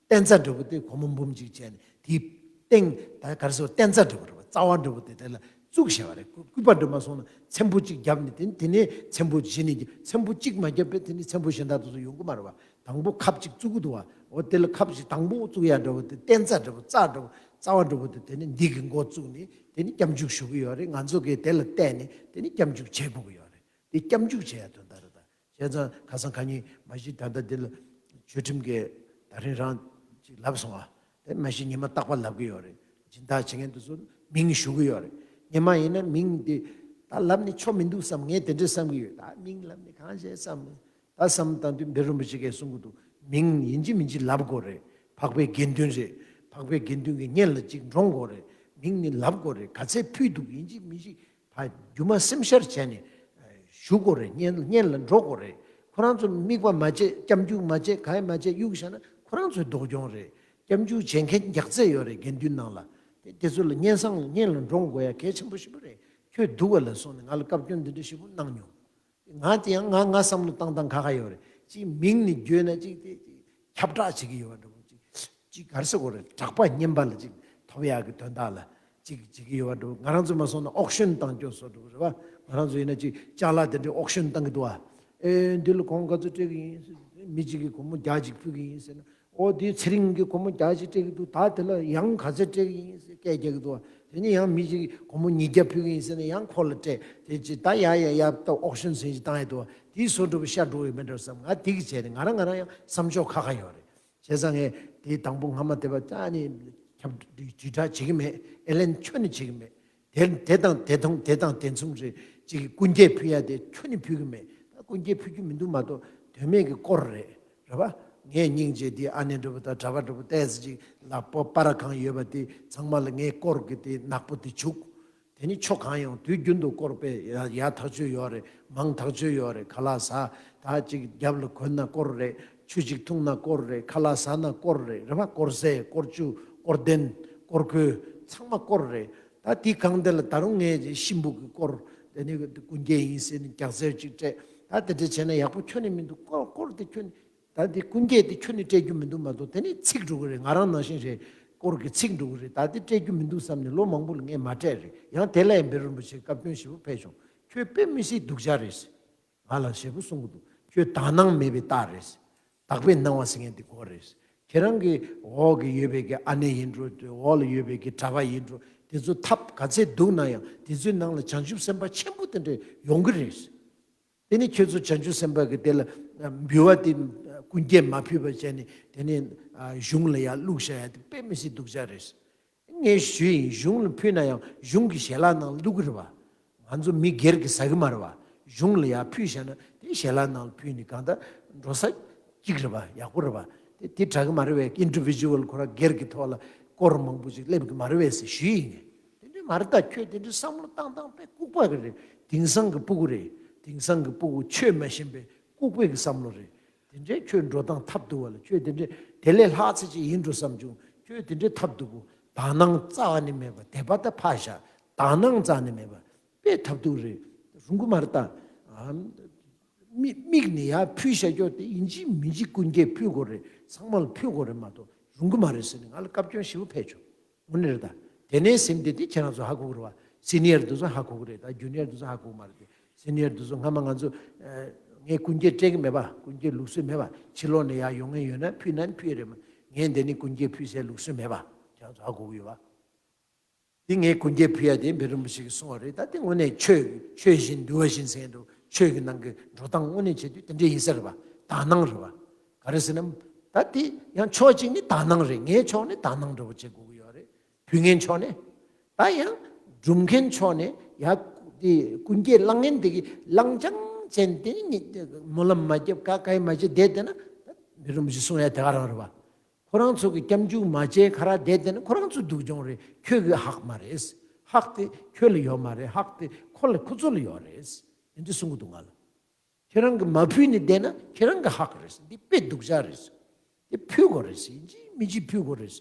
བརྟན་རྩ་འདྲ་བོ་དེ། སྒོར་མོ་འབུམ་གཅིག་བྱས་ནས་དེའི་སྟེང་ད་ག་རེ་ཟེར། བརྟན་རྩ་འདྲ་བོ་རེད་བ། རྩ་བ་འདྲ་བོ་དེ་དེ་ལ་བཙུགས་བཞག་པ་རེད། སྐུད་པ་འདྲ་མ་སོང་ན་ཚེམ་བུ་གཅིག་བརྒྱབ་ནས། དེ་དེ་ནས་ཚེམ་བུ་གཞན་ནས་བརྒྱབ། ཚེམ་བུ་གཅིག་མ་བརྒྱབ་པས་དེ་ནས་ཚེམ་བུ་གཞན་དག་དེ་ཚོ་ཡོང་གི་མ་རེད་བ། དང་པོ་ཁབ་ཅིག་བཙུགས་ཀྱི་འདུག་བ། འོ་དེ་ལ་ཁབ་ཅིག་དང་པོ་བཙུགས་ཡ་འདྲ་བོ་དེ། བརྟན་རྩ་འདྲ་བོ། རྩ་འདྲ་བོ། རྩ་བ་འདྲ་བོ་དེ། དེ་ནི་འདི་གི་མགོ་བཙུགས་ནས་དེ་ནི་སྐྱབས་འཇུག་ཞུ་གི་ཡོད་རེད། ང་ཚོ་གིས་དེ་ལ་བལྟས་ནས་དེ་ནི་སྐྱབས་འཇུག་བྱེད་དགོས་ཀྱི་ཡོད་རེད། དེ་སྐྱབས་འཇུག་བྱེད་ཡ་དོན་དག་རེད། ད་བྱས་ཙང་ཁ་སང་ཁ་ཉིན་མ་གཞི་ད་ལྟ་འདི་ལ་ཆོས་ཁྲིམས་ཀྱི་ད་རིང་རང་ཅིག་ལབ་སོང་བ། དེ་མ་གཞི་ཉི་མ་རྟག་པར་ལབ་ཀྱི་ཡོད་རེད། སྦྱིན་བདག་བྱེད་མཁན་དེ་ཚོ་མིང་ཞུ་གི་ཡོད་རེད། སྔོན་མ་ཡིན་ན་མིང་དེ་ད་ལབ་ནས་ཆོ་མི་འདུག་བསམ། ངས་དེ་འདྲས་བསམ་གྱི་ཡོད། ད་མིང་ལབ་ནས་གང་བྱས་བསམ། ད་བསམ་བཏང་དུས་བཻ་རོ་རིན་པོ་ཆེ་གིས་གསུང་གི་འདུག། མིང་ཡིན་གཅིག་མིན་གཅིག་ལབ་དགོས་རེད། འཕགས་པའི་དགེ་འདུན་རེད། འཕགས་པའི་དགེ་འདུན་གྱི་སྙན་ལ་ཅིག་འདྲོངས་དགོས་རེད། མིང་ནི་ལབ་དགོས་རེད། ག་ཚད་ཕུལ་འདུག། ཡིན་གཅིག་མིན་གཅིག་ཕར་རྒྱུ་མ་སེམས་ཤར་བྱས་ནས་ཞུ་དགོས་རེད། སྙན་སྙན་ལ་འགྲོ་དགོས་རེད། ཁོ་རང་ཚོ་དམིགས་པ་མ་བྱས། སྐྱབས་འཇུག་མ་བྱས། ག་ཡེ་མ་བྱས། གཡུག་བཞག་ན་ཁོ་རང་ཚོའི་སྡུག་གྱོང་རེད། སྐྱབས་འཇུག་བྱེད་མཁན་རྒྱག་རྩེ་ཡོད་རེད། དགེ་འདུན་ནང་ལ། དེ་དེ་ཚོ་ལ་སྙན་སེང་སྙན་ལ་འདྲོངས་དགོས་ཡ་གལ་ཆེན་པོ་ཞིག་རེད། ཁྱོད་སྡུག་ག་ལ་སོང་ནས་ང་ལ་བཀའ་བཀྱོན་འདི་འདྲ་ཞིག་གནང་མྱོང་། ང་དེ་ཡང་ང་ང་བསམ་བློ་བཏང་སྟངས་ཁ་ཁ་ཡོད་རེད། ཅིག་མིང་ནི་བརྗོད་ན་ཅིག་དེ་ཅིག་ཁྱབ་བསྒྲགས་བྱེད་ཀྱི་ཡོད་པ་འདྲ་བོ། ཅིག་ཅིག་ག་རེ་ཟེར་དགོས་རེད། གྲགས་པ་སྙན་པ་ལ་ཅིག་ཐོབ་ཡག་གི་དོན་དག་ལ་ཅིག་བྱེད་ཀྱི་ཡོད་པ་འདྲ་བོ། ང་རང་ཚོ་མ་སོང་ན་ཨོག་ཤོན་བཏང་སྐྱོ་བཟོ་འདྲ་བོ་རེད་བ། ང་རང་ཚོ་ཡིན་ན་ཅིག་ཅ་ལག་དེ་འདྲའི་ཨོག་ཤོན་བཏང་གི་འདུག་བ། ཨེ་འདི་ལ་གོང་ག་ཚོད་སྤྲད་ཀྱི་ཡིན་ཟེར། མི་གཅིག་གིས་སྒོར་མོ་བརྒྱ་གཅིག་ཕུལ་གྱི་ཡིན་ཟེར་ན། ཨོ་དེའི་ཚེ་རིང་གི་སྒོར་མོ་བརྒྱ་གཅིག་སྤྲད་ཀྱི་འདུག། ད་དེ་ལ་ཡང་ག་ཚོད་སྤྲད་ཀྱི་ཡིན་ཟེར་སྐད་རྒྱག་གི་འདུག། དེ་ནས་ཡང་མི་གཅིག་གིས་སྒོར་མོ་ཉིས་བརྒྱ་ཕུལ་གྱི་ཡིན་ཟེར་ནས་ཡང་ཁོ་ལ་སྤྲད། དེ་ཅི་ད་ཡ་ཡ་ཡ་ད་ཨོག་ཤོན་ཟིན་ཅིག་བཏང་ཡ་འདུག། དེའི་བཟོ་འདྲ་པོ་ཤར་འགྲོ་ཡོད་མེད་འདྲ་བསམ། ང་དེ་གི་བྱས་ནས་ང་རང་ང་རང་ཡང་བསམ་ཕྱོགས་ཁ་ཁ་ཡོད་རེད། བྱས་ཙང་ངས་དེའི་དང་པོ་སྔ་མ་དེ་བ་ད་ནི་ཁྱབ་དྲིལ་བསྒྲགས་བྱེད་ཀྱི་མེད། ཨེ་ལན་ཁྱོན་ནས་བྱེད་ཀྱི་མེད། དེ་དེ་དང་དེ་མཚུངས་དེ་དང་དེ་མཚུངས་རེད། ཅིག་གི་སྐུ་འགྱེད་ཕུལ་ཡ་དེ་ཁྱོན་ནས་ཕུལ་གྱི་མེད། ད་སྐུ་འགྱེད་ཕུལ་རྒྱུ་མི་འདུག་མ་གཏོགས་དོན་མེད་ཀྱི་སྐོར་རེད། རེད་པ། ངས་སྙིང་རྗེ་དེ་ཨ་ནེ་འདྲ་པོ་དང་གྲྭ་པ་འདྲ་པོ་ཏོག་ཙམ་ཅིག་ལ་པོ་པར་གང་ཡོད་པ་དེ་ཚང་མ་ལ་ངས་སྐོར་གྱི་དེ་ནག་པོ་དེ་བྱུག། དེ་ནི་ཆོ་གང་ཡོང་དུས་རྒྱུན་དུ་སྐོར་པས། ཡ་ཡ་ཐག་ཆོད་ཡོད་རེད། མང་ཐག་ཆོད་ཡོད་རེད། ཁ་ལག་ཟ། ད་ཅིག་རྒྱབ་ལ་གོན་ན་སྐོར་རེད། ཆུ་ཅིག་འཐུང་ན་སྐོར་རེད། ཁ་ལག་ཟ་ན་སྐོར་རེད། རེད་པ། སྐོར་ཟས་སྐོར་ཆུ་སྐོར་གདན་སྐོར་གོས་ཚང་མ་སྐོར་རེད། ད་དེ་གང་དེ་ལ་ད་རུང་ངས་གཤིན་པོ་གི་སྐོར། དེ་ནི་སྐུ་འགྱེད་ཡིན་ཟེར་ནས་རྒྱག་རྩལ་ཅིག་སྤྲད། ད་དེ་འདྲ་བྱས་ན་ཡག་པོ་ཁྱོན་ནས་མི་འདུག། སྐོར་སྐོར་དེ་ཁྱོན་ནས། ད་དེ་སྐུ་འགྱེད་དེ་ཁྱོན་ནས་སྤྲད་རྒྱུ་མི་འདུག་མ་གཏོགས། དེ་ནི་ཚིག་འགྲོ་གི་རེད། ང་རང་ནང་བཞིན་རེད། སྐོར་གྱི་ཚིག་འགྲོ་གི་རེད། ད་དེ་སྤྲད་རྒྱུ་མི་འདུག་བསམ་ནས་ལོ་མང་པོ་ལ་ངས་མ་སྤྲད་རེད། ཡང་དེ་ལ་ཡང་བཻ་རོ་རིན་པོ་ཆེ་བཀའ་བཀྱོན་ཞེ་པོ་ཕེབས་བྱུང་། ཁྱོད་དཔེ་མི་སྲིད་སྡུག་ཅག་རེད། ང་ལ་ཞེ་པོ་གསུང་གི་འདུག། ཁྱོད་དག་སྣང་མེད་པའི་རྟགས་རེད། དག་པའི་སྣང་བ་ཟེར་མཁན་དེ་དགོས་རེད། ཁྱེད་རང་གི་འོག་གི་ཡོད་པའི་གི་ཨ་ནེ་ཡིན་འགྲོ། འོག་ལ་ཡོད་པའི་གི་གྲྭ་པ་ཡིན་འགྲོ། དེ་ཚོ་ཐབས་ག་ཚད་སྡུག་ན་ཡང་དེ་ཚོའི་ནང་ལ་བྱང་ཆུབ་སེམས་དཔའ་ཆེན་པོ་དེ་འདྲ་ཡོང་གི་རེད། དེ་ནི་ཁྱོད་ཚོ་བྱང་ཆུབ་སེམས་དཔའ་གི་དེ་ལ་འབུལ་བ་དེ་སྐུ་འགྱེད་མ་ཕུལ་བ་བྱས་ནས་དེ་ནས་གཞུང་ལ་ཡར་བླུགས་བཞག་ཡ་དེ་དཔེ་མི་སྲིད་སྡུག་ཅག་རེད། ངས་ཞུས་ཡིན། གཞུང་ལ་ཕུལ་ན་ཡང་གཞུང་གི་ཞལ་ལག་ནང་ལ་བླུག་གི་རེད་བ། ང་ཚོ་མི་སྒེར་གྱི་ཟ་གི་མ་རེད་བ། གཞུང་ལ་ཡར་ཕུལ་བཞག་ན་དེ་ཞལ་ལག་ནང་ལ་ཕུལ་ནས་གང་ལྟར་འགྲོ་ས་གཅིག་རེད་བ། ཡག་པོ་རེད་བ། དེ་དེ་དྲག་གི་མ་རེད་བས། ཨིན་ཌི་བི་ཇུ་ཨལ་ཁོ་རང་སྒེར་གྱི་ཐོག་ལ་སྐོར་མང་པོ་ཞིག་སླེབས་གི་མ་རེད་བས་ཟེར་ཞུས་ཡིན། དེ་འདྲ་མ་རེད་ད། ཁྱོད་དེ་འདྲ་བསམ་བློ་བཏང་སྟངས་དཔེ་ལྐུགས་པ་གི་རེད། དེང་སང་གི་སྤུ་གུ་རེད། དེང་སང་གི་སྤུ་གུ་ཆོས་མ་ཤེས་པའི་ལྐུགས་པའི་གི་བསམ་བློ་རེད། དེ་འདྲའི་ཁྱོད་འགྲོ་སྟངས་ཐབས་སྡུག་པ་ལ། ཁྱོད་དེ་འདྲའི་དེ་ལས་ལྷག་ཚད་ཅིག་ཡིན་འགྲོ་བསམ་བྱུང་། ཁྱོད་དེ་འདྲའི་ཐབས་སྡུག་པོ། དག་སྣང་རྩ་བ་ནས་མེད་པ། དད་པ་ད་ཕར་བཞག། དག་སྣང་རྩ་ནས་མེད་པ། དཔེ་ཐབས་སྡུག་རེད། རུང་གི་མ་རེད་ད། ཨ། མི་མིག་ནས་ཡར་ཕུལ་བཞག་ཀྱོག་དེ་ཡིན་གཅིག་མིན་གཅིག་སྐུ་འགྱེད་ཕུལ་དགོས་རེད། ཚང་མ་ལ་ཕུལ་དགོས་རེད་མ་གཏོགས་རུང་གི་མ་རེད་ཟེར་ནས་ང་ལ་བཀའ་བཀྱོན་ཞེ་པོ་ཕེབས་བྱུང་། དངོས་གནས་རེད་ད། དེ་ནས་སེམས་བདེ་དེ་ཁྱེད་རང་ཚོ་ཧ་གོ་གི་རེད་བ། སི་ནི་ཡར་དེ་ཚོ་ཧ་གོ་གི་རེད་ད། ཇུ་ནི་ཡར་དེ་ཚོ་ཧ་གོ་གི་མ་རེད་དེ། སི་ནི་ཡར་དེ་ཚོ་སྔ་མ་ང་ཚོ། ཨ། ངས་སྐུ་འགྱེད་སྤྲད་གི་མེད་པ། སྐུ་འགྱེད་ལུགས་སྲོལ་མེད་པ། ཕྱི་ལོགས་ནས་ཡར་ཡོང་མཁན་ཡོད་ན་ཕུལ་ན་ཕུལ་རེད་མ། ངས་འདི་ནས་སྐུ་འགྱེད་ཕུལ་སའི་ལུགས་སྲོལ་མེད་པ། ཁྱེད་རང་ཚོ་ཧ་གོ་གི་ཡོད་པ། འདི་ངས་སྐུ་འགྱེད་ཕུལ་ཡ་དེ་འབེ་རིན་པོ་ཆེ་གིས་གསུངས་པ་རེད། ད་དེ་དངོས་གནས་ཆོས་ཆོས་བཞིན་འདུལ་བ་བཞིན་ཟེར་འདུག་ཆོས་ཀྱི་ནང་གི་འགྲོ་སྟངས་དངོས་གནས་བྱེད་དུས་དེ་འདྲ་ཡིན་ས་རེད་པ། དག་སྣང་རེད་པ། ག་རེ་ཟེར་ན། ད་དེ་ཡང་ཕྱོགས་གཅིག་ནས་དག་སྣང་རེད། ངའི་ཕྱོགས་ནས་དག་སྣང་འདྲ་པོ་བྱེད་དགོས་ཀྱི་ཡོད་རེད། ཕུལ་མཁན་ཕྱོགས་ནས། ད་ཡང་སྒྲུབ་མཁན་ཕྱོགས་ནས་ཡ། དེ་སྐུ་འགྱེད་བླང་མཁན་དེ་གིས་བླང་བྱང་ཅན་དེ་ནི་སྨོན་ལམ་མ་བརྒྱབ་ག་གའི་མ་བྱེད་བསྡད་བསྡད་ན། ད་འབེ་རིན་པོ་ཆེ་གསུང་ཡ་དེ་ག་རང་རེད་པ། ཁོ་རང་ཚོ་གི་སྐྱབས་འཇུག་མ་བྱས་ཁ་ར་བསྡད་བསྡད་ན་ཁོ་རང་ཚོ་སྡུག་གྱོང་རེད། ཁྱོད་ཀྱི་ཧག་མ་རེད། ཧག་དེ་ཁྱོད་ལ་ཡོད་མ་རེད། ཧག་དེ་ཁོ་ལ་ཁོ་ཚོ་ལ་ཡོད་རེད། དེ་འདྲ་གསུང་གི་འདུག་ང་ལ། ཁྱེད་རང་གིས་མ་ཕུལ་ནས་བསྡད་ན་ཁྱེད་རང་གི་ཧག་རེད། འདི་དཔེ་སྡུག་ཅག་རེད། འདི་ཕུལ་དགོས་རེད། ཡིན་གཅིག་མིན་གཅིག་ཕུལ་དགོས་རེད།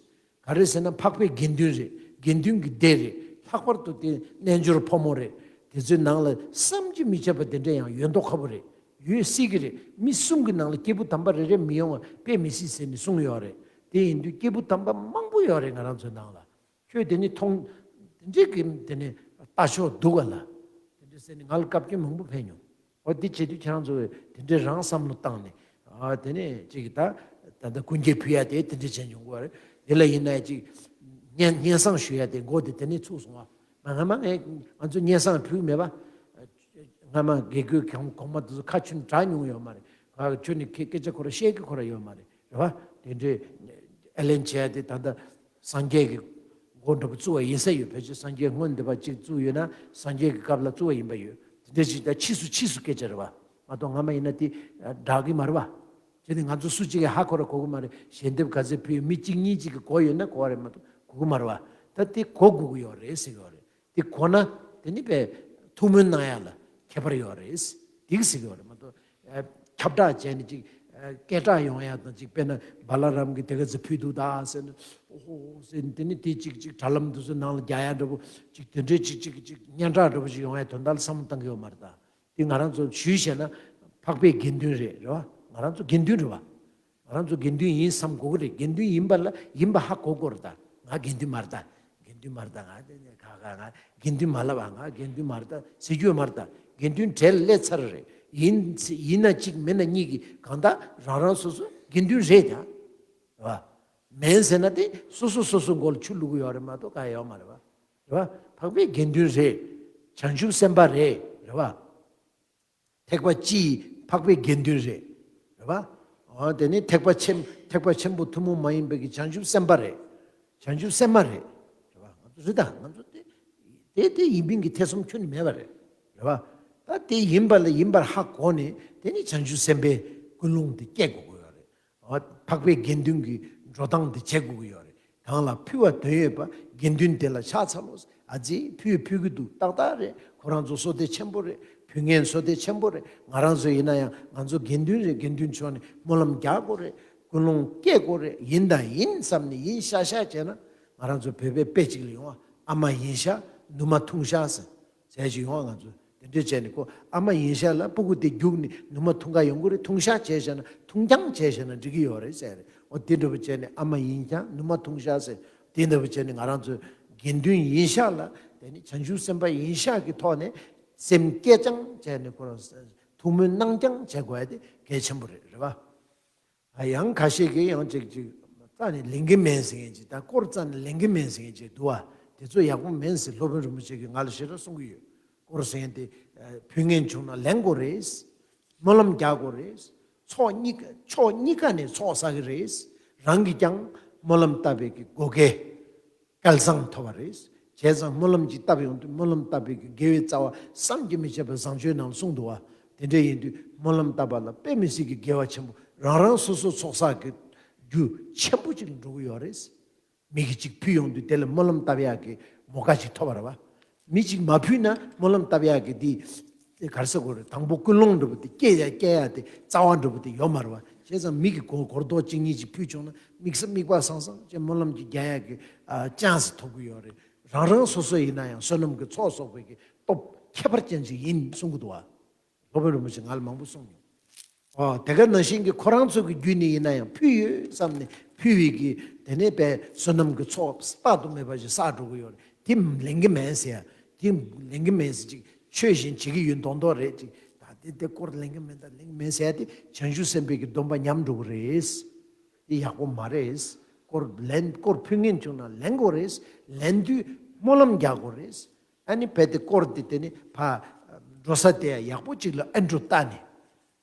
ག་རེ་ཟེར་ན་འཕགས་པའི་དགེ་འདུན་རེད། དགེ་འདུན་གྱི་སྡེ་རེད། ལྷག་པར་དུ་དེ་རྣལ་འབྱོར་ཕོ་མོ་རེད། དེ་ཚོའི་ནང་ལ་བསམ་གྱིས་མི་ཁྱབ་པ་དེ་འདྲ་ཡང་ཡོད་མདོག་ཁ་པོ་རེད། ཡོད་སྲིད་ཀྱི་རེད། མི་གསུམ་གྱི་ནང་ལ་སྐྱེས་བུ་དམ་པ་རེ་རེ་མི་ཡོང་བ་དཔེ་མི་སྲིད་ཟེར་ནས་གསུངས་ཡོད་རེད། དེ་ཡིན་དུས་སྐྱེས་བུ་དམ་པ་མང་པོ་ཡོད་རེད་ང་རང་ཚོའི་ནང་ལ། ཁྱོད་དེ་ནི་མཐོང་། དེ་འདྲའི་གི་དེ་ནི་ལྟ་ཕྱོགས་སྡུག་ག་ལ། དེ་འདྲ་ཟེར་ནས་ང་ལ་བཀའ་བཀྱོན་མང་པོ་ཕེབས་མྱོང་། འོ་དེ་བྱེད་དུས་ཁྱེད་རང་ཚོ་དེ་འདྲའི་རང་བསམ་བློ་བཏང་ནས། ཨ། དེ་ནས་ཅིག་ད་ད་ལྟ་སྐུ་འགྱེད་ཕུལ་ཡ་དེ་དེ་འདྲ་བྱས་མྱོང་གི་རེད། དེ་ལ་ཡིན་ན་ཅིག་སྙན་སྙན་སེང་ཞུ་ཡ་དེ་མགོ་དེ་དེ་ནས་ཚུགས་སོང་བ། ང་ང་མ་ངས་ང་ཚོ་སྙན་སེང་ཕུལ་མེད་པ། སྔ་མ་དགེ་བསྐོས་གོང་གོང་མ་དེ་ཚོ་ཁ་ཆུ་གྲགས་མྱོང་ཡོད་མ་རེད། ཁ་ཆུ་ནི་སྐད་སྐད་ཆ་ཁོ་ར་བཤད་ཀྱི་ཁོ་ར་ཡོད་མ་རེད། རེད་བ། དེ་འདྲའི་ཨེ་ལན་བྱས་ཏེ་ད་ལྟ་སངས་རྒྱས་ཀྱི་མགོ་འདྲ་པོ་བཙུགས་པ་ཡིན་ས་ཡོད། ཕལ་ཆེར་སངས་རྒྱས་སྔོན་འདི་པ་གཅིག་བཙུགས་ཡོད་ན་སངས་རྒྱས་ཀྱི་སྐབས་ལ་བཙུགས་པ་ཡིན་པ་ཡོད། དེ་འདྲ་ཞིག་ད་ཕྱིས་སུ་ཕྱིས་སུ་སྐད་ཆ་རེད་བ། མ་གཏོགས་སྔ་མ་ཡིན་ན་དེ་འདྲ་གི་མ་རེད་བ། དེ་ནི་ང་ཚོ་སུ་གཅིག་གིས་ཧ་གོ་ར་གོ་གི་མ་རེད། ཞལ་འདེབས་ག་ཚད་ཕུལ་ཡོད་མི་གཅིག་གཉིས་གཅིག་གིས་གོ་ཡོད་ན་གོ་བ་རེད་མ་གཏོགས་གོ་གི་མ་རེད་བ། ད་དེ་གོ་དགོས་ཀྱི་ཡོད་རེད་ཟེར་གྱི་ཡོད་རེད། དེ་གོ་ན་དེ་ནི་པས་ཐུགས་སྨོན་གནང་ཡ་ལ་ཁྱད་པར་ཡོད་རེད། དེ་གི་ཟེར་གི་ཡོད་རེད་མ་གཏོགས། ཨ། ཁྱབ་བསྒྲགས་བྱས་ནས་ཅིག་ཨ། སྐད་གྲགས་ཡོང་ཡ་དང་ཅིག་དཔེར་ན་བ་ལ་རམ་གྱིས་དེ་ག་ཚོད་ཕུལ་འདུག་ད་ཟེར་ནས། ཨོ་ཧོ་ཟེར་ནས་དེ་ནི་དེ་ཅིག་ཅིག་དྲ་ལམ་འདི་ཚོ་ནང་ལ་རྒྱག་ཡ་འདྲ་པོ་ཅིག་དེ་འདྲའི་ཅིག་ཅིག་ཅིག་སྙན་གྲགས་འདྲ་པོ་ཅིག་ཡོང་ཡ་དོན་དག་ལ་བསམ་བློ་བཏང་གི་ཡོད་མ་རེད་ད། དེ་ང་རང་ཚོ་ཞུས་བྱས་ན་འཕགས་པའི་དགེ་འདུན་རེད། རེད་བ། ང་རང་ཚོ་དགེ་འདུན་རེད་བ། ང་རང་ཚོ་དགེ་འདུན་ཡིན་བསམ་དགོས་ཀྱི་རེད། དགེ་འདུན་ཡིན་པ་ལ་ཡིན་པ་ཧ་གོ་དགོས་རེད་ད། ང་དགེ་འདུན་མ་རེད་ད། དགེ་འདུན་མ་རེད་ད། ང་དེ་ནས་ཁ་ཁ་ང་དགེ་འདུན་མ་ལབ་པ། ང་དགེ་འདུན་མ་རེད་ད་ཟེར་རྒྱུ་ཡོད་མ་རེད་ད། དགེ་འདུན་གྲལ་ལ་སླེབས་ཚར་རེད། ཡིན་ཡིན་ན་གཅིག་མིན་ན་གཉིས་ཀྱིས་གང་ལྟར་རང་རང་སོ་སོ་དགེ་འདུན་རེད་ད། རེད་བ། མིན་ཟེར་ན་དེ་སོ་སོ་སོ་སོ་མགོ་ལ་ཆུ་བླུག་གི་ཡོད་རེད་མ་གཏོགས་ག་ཡོད་མ་རེད་བ། རེད་བ། འཕགས་པའི་དགེ་འདུན་རེད། བྱང་ཆུབ་སེམས་དཔའ་རེད། རེད་བ། ཐེག་པ་སྤྱིའི་འཕགས་པའི་དགེ་འདུན་རེད། རེད་བ། འོ་དེ་ནི་ཐེག་པ་ཆེན་ཐེག་པ་ཆེན་པོ་ཐུན་མོང་མ་ཡིན་པའི་གི་བྱང་ཆུབ་སེམས་དཔའ་རེད། བྱང་ཆུབ་སེམས་མ་རེད། རེད་བ། ང་ཚོ་རེད་ད། ང་ཚོ་དེ་དེ་དེ་ཡིན་མིན་གྱི་ཐེ་ཚོམ་ཁྱོན་ནས་མེད་པ་རེད། རེད་བ། ད་དེ་ཡིན་པ་ལ་ཡིན་པར་ཧ་གོ་ནས་དེ་ནི་བྱང་ཆུབ་སེམས་དཔའི་ཀུན་སློང་དེ་སྐྱེ་དགོས་ཀྱི་ཡོད་རེད། འཕགས་པའི་དགེ་འདུན་གྱི་འགྲོ་སྟངས་དེ་བྱེད་དགོས་ཀྱི་ཡོད་རེད། གང་ལ་ཕུལ་བ་དོན་ཡོད་པ་དགེ་འདུན་དེ་ལ་ཕྱག་འཚལ་ལོ། ཨ་ཙི་ཕུལ་ཕུལ་གྱི་འདུག་ཏག་ཏག་རེད། ཁོ་རང་ཚོ་བསོད་བདེ་ཆེན་པོ་རེད། ཕུལ་མཁན་བསོད་བདེ་ཆེན་པོ་རེད། ང་རང་ཚོ་ཡིན་ན་ཡང་ང་ཚོ་དགེ་འདུན་རེད། དགེ་འདུན་ཕྱོགས་ནས་སྨོན་ལམ་རྒྱག་དགོས་རེད། ཀུན་སློང་སྐྱེ་དགོས་རེད། ཡིན་དང་ཡིན་བསམ་ནས་ཡིན་ཤག་ཤག་བྱས་ན་ང་རང་ཚོ་བོད་པའི་དཔེ་གཅིག་ལ་ཡོང་བ། ཨ་མ་ཡིན་ཤག་ནུ་མ་འཐུང་ཤག་ཟེར། ཟས་ཞིག་ཡོང་བ། ང་ཚོ་དེ་འདྲས་བྱས་ནས་ཁོ་ཨ་མ་ཡིན་ཤག་ལ་སྤུ་གུ་དེ་རྒྱུགས་ནས་ནུ་མ་འཐུང་ག་ཡོང་གི་རེད། འཐུང་ཤག་བྱས་བཞག་ན་འཐུང་རྐྱང་བྱས་བཞག་ན་འགྲིག་གི་ཡོད་རེད་ཟེར་རེད། འོ་དེ་འདྲ་པོ་བྱས་ནས་ཨ་མ་ཡིན་ཀྱང་ནུ་མ་འཐུང་ཤག་ཟེར། དེ་འདྲ་པོ་བྱས་ནས་ང་རང་ཚོ་དགེ་འདུན་ཡིན་ཤག་ལ་དེ་ནི་བྱང་ཆུབ་སེམས་དཔའ་ཡིན་ཤག་གི་ཐོག་ནས་སེམས་བསྐྱེད་རྐྱང་བྱས་ནས་ཁོ་རང་ཐུགས་སྨོན་གནང་རྐྱང་བྱེད་དགོས་ཡ་དེ་གལ་ཆེན་པོ་རེད། རེད་བ། ཡང་ཁ་ཤས་ཀྱིས་ཡང་ཅིག་ཅིག་རྩ་ནས་ལེན་གྱི་མེད་ཟེར་མཁན་ཅིག་ད་དཀོར་རྩ་ནས་ལེན་གྱི་མེད་ཟེར་མཁན་ཅིག་འདུག་བ། དེ་ཚོ་ཡག་པོ་མིན་ཟེར་སློབ་དཔོན་རིན་པོ་ཆེ་གིས་ང་ལ་ཞེ་དྲག་གསུང་གི་ཡོད། དཀོར་ཟེར་མཁན་དེ་ཕུལ་མཁན་བྱུང་ན་ལེན་དགོས་རེད། སྨོན་ལམ་རྒྱག་དགོས་རེད། ཕྱོགས་གཉིས་ཀ་ཕྱོགས་གཉིས་ཀ་ནས་ཚོགས་བསགས་ཀྱི་རེད། རང་གིས་ཀྱང་སྨོན་ལམ་བཏབ་པའི་གི་བགོ་སྐལ་སྐལ་བཟང་ཐོབ་པ་རེད། བྱས་ཙང་སྨོན་ལམ་ཅིག་བཏབ་ཡོང་དུས་སྨོན་ལམ་བཏབ་པའི་གི་དགེ་བའི་རྩ་བ་བསམ་གྱིས་མི་ཁྱབ་པ་བཟང་སྤྱོད་ནང་གསུངས་འདུག་བ། དེ་འདྲ་ཡིན་དུས་སྨོན་ལམ་བཏབ་པ་ལ་དཔེ་མི་སྲིད་ཀྱི་དགེ་བ་ཆེན་པོ་རང་རང་སོ་སོ་ཚོགས་བསགས་ཀྱི་རྒྱུ་ཆེན་པོ་ཅིག་ལ་འགྲོ་གི་ཡོད་རེད། མི་གིས་ཅིག་ཕུལ་ཡོང་དུས་དེ་ལ་སྨོན་ལམ་བཏབ་ཡག་གི་མོ་ཀ་ཅིག་ཐོབ་པ་རེད་བ། མི་གཅིག་མ་ཕུལ་ན་སྨོན་ལམ་བཏབ་ཡག་གི་དེ་ག་རེ་ཟེར་དགོས་རེད། དང་པོ་ཀུན་སློང་འདྲ་པོ་དེ་སྐྱེ་ཡ་སྐྱེ་ཡ་དེ་རྩ་བ་འདྲ་པོ་དེ་ཡོད་མ་རེད་བ། བྱས་ཙང་མི་གིས་གོ་གོ་རྡོག་གཅིག་གཉིས་ཅིག་ཕུལ་བྱུང་ན་དམིགས་བསལ་དམིགས་པ་བཟང་བཟང་བྱས་སྨོན་ལམ་ཅིག་རྒྱག་ཡག་གི་ཨ་ཅན་སི་ཐོབ་གི་ཡོད་རེད། རང་རང་སོ་སོ་ཡིན་ན་ཡང་བསོད་ནམས་ཀྱི་ཚོགས་གསོག་པའི་གི་སྟོབས་ཁྱད་པར་ཅན་ཅིག་ཡིན་གསུང་གི་འདུག་བ། སློབ་དཔོན་རིན་པོ་ཆེ་ང་ལ་མང་པོ་གསུངས་མྱོང་། ཨོ་དེ་ག་ནང་བཞིན་གྱི་ཁོ་རང་ཚོ་གི་རྒྱུད་ནས་ཡིན་ན་ཡང་ཕུལ་ཡོད་བསམ་ནས་ཕུལ་བའི་གི་དེ་ནས་པའི་བསོད་ནམས་ཀྱི་ཚོགས་དཔག་ཏུ་མེད་པ་ཞིག་བསགས་འགྲོ་གི་ཡོད་རེད། དེ་ལེན་གྱི་མེད་ཟེར་ཡ། དེ་ལེན་གྱི་མེད་ཟེར་ཅིག་ཆོས་བཞིན་བྱེད་ཀྱི་ཡོད་མདོག་མདོག་རེད་ཅིག་ད་དེ་དེ་སྐོར་ལེན་གྱི་མེད་ད་ལེན་གྱི་མེད་ཟེར་ཡ་དེ་བྱང་ཆུབ་སེམས་དཔའི་གི་སྡོམ་པ་ཉམས་འགྲོ་གི་རེད། དེ་ཡག་པོ་མ་རེད། སྐོར་ལེན་སྐོར་ཕུལ་མཁན་བྱུང་ན་ལེན་དགོས་རེད། ལེན་དུས་སྨོན་ལམ་རྒྱག་དགོས་རེད། ཨ་ནི་བས་དེ་སྐོར་དེ་དེ་ནི་ཕ་འགྲོ་ས་དེ་ཡག་པོ་ཅིག་ལ་ཨ་འགྲོ་ལྟ་ནས།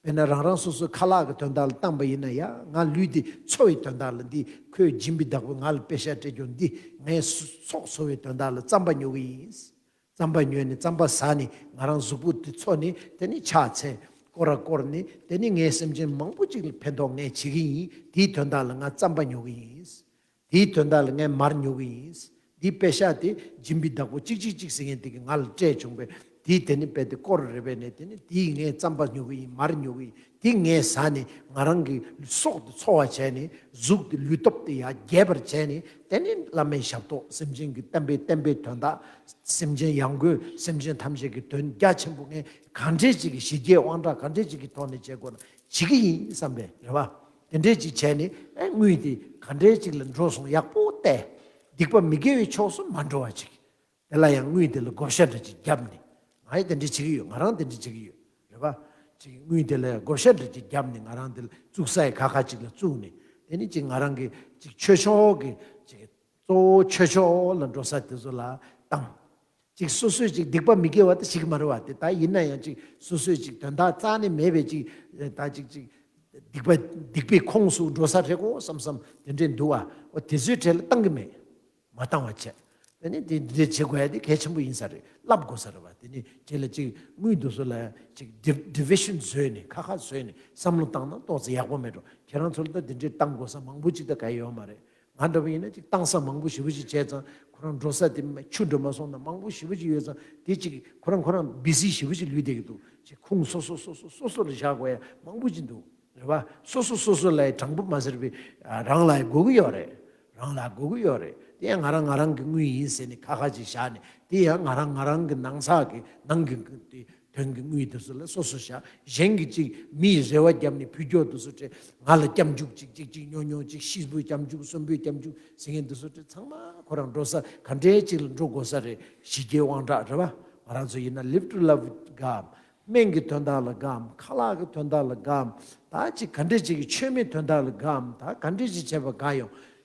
དཔེར་ན་རང་རང་སོ་སོའི་ཁ་ལག་གི་དོན་དག་ལ་བཏང་པ་ཡིན་ན་ཡ་ང་ལུས་འདི་འཚོ་བའི་དོན་དག་ལ་འདི་ཁོས་སྦྱིན་པའི་བདག་པོས་ང་ལ་པེ་ཤ་སྤྲད་རྒྱུ་འདི་ངའི་ཚོགས་འཚོ་བའི་དོན་དག་ལ་རྩམ་པ་ཉོ་གི་ཡིན། རྩམ་པ་ཉོས་ནས་རྩམ་པ་ཟ་ནས་ང་རང་གཟུགས་པོ་འདི་འཚོ་ནས་དེ་ནི་ཕྱག་འཚལ་སྐོར་ར་བསྐོར་ནས་དེ་ནི་ངའི་སེམས་ཅན་མང་པོ་ཅིག་ལ་ཕན་ཐོགས་ངས་བྱེད་ཀྱི་ཡིན། དེའི་དོན་དག་ལ་ང་རྩམ་པ་ཉོ་གི་ཡིན། དེའི་དོན་དག་ལ་ངས་མར་ཉོ་གི་ཡིན། འདིའི་པེ་ཤག་དེ་སྦྱིན་པའི་བདག་པོ་གཅིག་གཅིག་གཅིག་ཟེར་མཁན་དེ་གིས་ང་ལ་སྤྲད་བྱུང་བས་དེའི་དེ་ནི་རྦད་དེ་སྐོར་རེ་རྦད་ནས་དེ་ནི་དེའི་ངས་རྩམ་པ་ཉོ་གི་ཡིན། མར་ཉོ་གི་ཡིན། དེ་ངས་ཟ་ནས་ང་རང་གི་སྲོག་དེ་འཚོ་བ་བྱས་ནས་གཟུགས་དེ་ལུས་སྟོབས་དེ་ཡར་རྒྱས་པར་བྱས་ནས་དེ་ནི་བླ་མའི་ཞབས་ཏོག་སེམས་ཅན་གྱི་བསྟན་པའི་བསྟན་པའི་དོན་དག་སེམས་ཅན་ཡང་སྒོས་སེམས་ཅན་ཐམས་ཅད་ཀྱི་དོན་རྒྱ་ཆེན་པོ་ངས་གང་འདྲས་ཅིག་གི་ཞི་རྒྱས་དབང་དྲག་གང་འདྲས་ཅིག་གི་ཐོག་ནས་བྱེད་དགོས་ན་བྱེད་ཀྱི་ཡིན་བསམ་པས་རེད་བ། དེ་འདྲས་ཅིག་བྱས་ནས་ཨེ་དངུལ་དེ་ག་འདྲས་ཅིག་ལ་འགྲོ་སོང་ཡག་པོ་བལྟས། སྡིག་པ་མི་དགེ་བའི་ཕྱོགས་སུ་མ་འགྲོ་བ་ཅིག་དེ་ལ་ཡང་དངུལ་དེ་ལ་བགོ་བཤའ་འདྲ་ཅིག་བརྒྱབ་ནས། ང་ཡི་དེ་འདྲས་བྱེད་ཀྱི་ཡོད། ང་རང་དེ་འདྲས་བྱེད་ཀྱི་ཡོད་རེད་བ། ཅིག་དངུལ་དེ་ལ་བགོ་བཤའ་འདྲ་ཅིག་བརྒྱབ་ནས་ང་རང་དེ་ལ་བཙུགས་ས་ཡི་ཁ་ཁ་ཅིག་ལ་བཙུགས་ནས་དེ་ནི་ཅིག་ང་རང་གི་ཅིག་ཆོས་ཕྱོགས་ཀྱི་ཅིག་གཙོ་བོ་ཆོས་ཕྱོགས་ལ་འགྲོ་ས་དེ་ཚོ་ལ་བཏང་། ཅིག་སོ་སོས་ཅིག་སྡིག་པ་མི་དགེ་བ་དེ་བྱེད་ཀྱི་མ་རེད་བ། དེ་ད་ཡིན་ན་ཡང་ཅིག་སོ་སོས་ཅིག་དོན་དག་རྩ་ནས་མེད་པའི་ཅིག་ད་ཅིག་ཅིག་སྡིག་པ་སྡིག་པའི་ཁོངས་སུ་འགྲོ་ས་རེད་གོ་བསམ་བསམ་དེ་འདྲས་འདུག་བ། འོ་དེ་ཚོའི་གྲས་ལ་བཏང་གི་མེད། མ་བཏང་བ་བྱས། དེ་ནི་དེ་འདྲས་བྱེད་དགོས་ཡ་དེ་གལ་ཆེན་པོ་ཡིན་ས་རེད། བསླབ་དགོས་ས་རེད་བ། དེ་ནི་གྲས་ལ་ཅིག་དངུལ་འདུག་སོ་ལ་ཅིག་ཌི་ཌི་བི་ཤན་བཟོས་ནས་ཁ་ཁ་བཟོས་ནས་བསམ་བློ་བཏང་ན་ཏོག་ཙམ་ཡག་པོ་མེད་འགྲོ། ཁྱེད་རང་ཚོ་ལ་ད་དེ་འདྲས་བཏང་དགོས་ས་མང་པོ་ཅིག་ད་ག་ཡོད་མ་རེད། ང་འདྲ་པོ་ཡིན་ན་ཅིག་བཏང་ས་མང་པོ་ཞེ་པོ་ཅིག་བྱས་ཙང་ཁོ་རང་འགྲོ་ས་དེ་མ་ཆུ་འགྲོ་མ་སོང་ན་མང་པོ་ཞེ་པོ་ཅིག་ཡོད་ཙང་དེ་ཅིག་ཁོ་རང་ཁོ་རང་བི་ཟི་ཞེ་པོ་ཅིག་ལུས་བསྡད་ཀྱི་འདུག་ཅིག་ཁུངས་སོ་སོ་སོ་སོ་སོ་སོ་ལ་བཞག་དགོས་ཡ་མང་པོ་ཅིག་འདུག་རེད་བ། སོ་སོ་སོ་སོ་ལ་དྲང་པོ་མ་ཟེར་བའི་རང་ལ་དགོས་ཀྱི་ཡོད་རེད། རང་ལ་དགོས་ཀྱི་ཡོད་རེད། དེ་ཡང་ང་རང་ང་རང་གི་དངུལ་ཡིན་ཟེར་ནས་ཁ་ཁ་ཅིག་བཞག་ནས་དེ་ཡང་ང་རང་ང་རང་གི་ནང་ཚགས་ཀྱི་ནང་གི་དེ། དོན་གྱི་དངུལ་དེ་ཚོ་ལ་སོ་སོ་བཞག་གཞན་གྱིས་ཅིག་མིའི་རེ་བ་བརྒྱབ་ནས་ཕུལ་རྒྱུ་དེ་ཚོ་སྤྲད། ང་ལ་སྐྱབས་འཇུག་ཅིག་ཅིག་ཅིག་ཉོ་ཉོ་ཅིག་ཤི་བོའི་སྐྱབས་འཇུག་གསོན་པོའི་སྐྱབས་འཇུག་ཟེར་མཁན་དེ་ཚོ་སྤྲད། ཚང་མ་ཁོ་རང་འགྲོ་ས་ག་འདྲའི་ཅིག་ལ་འགྲོ་དགོས་ས་རེད། ཞི་རྒྱས་དབང་དྲག་རེད་བ། ང་རང་ཚོ་ཡིན་ན་Live to Love with God། སྨན་གྱི་དོན་དག་ལ་དགའམ། ཁ་ལག་གི་དོན་དག་ལ་དགའམ། ད་ཅིག་ག་འདྲའི་ཅིག་གི་མཆོད་མེའི་དོན་དག་ལ་དགའམ། ད་ག་འདྲའི་ཅིག་བྱས་པ་དགའ་ཡོང་།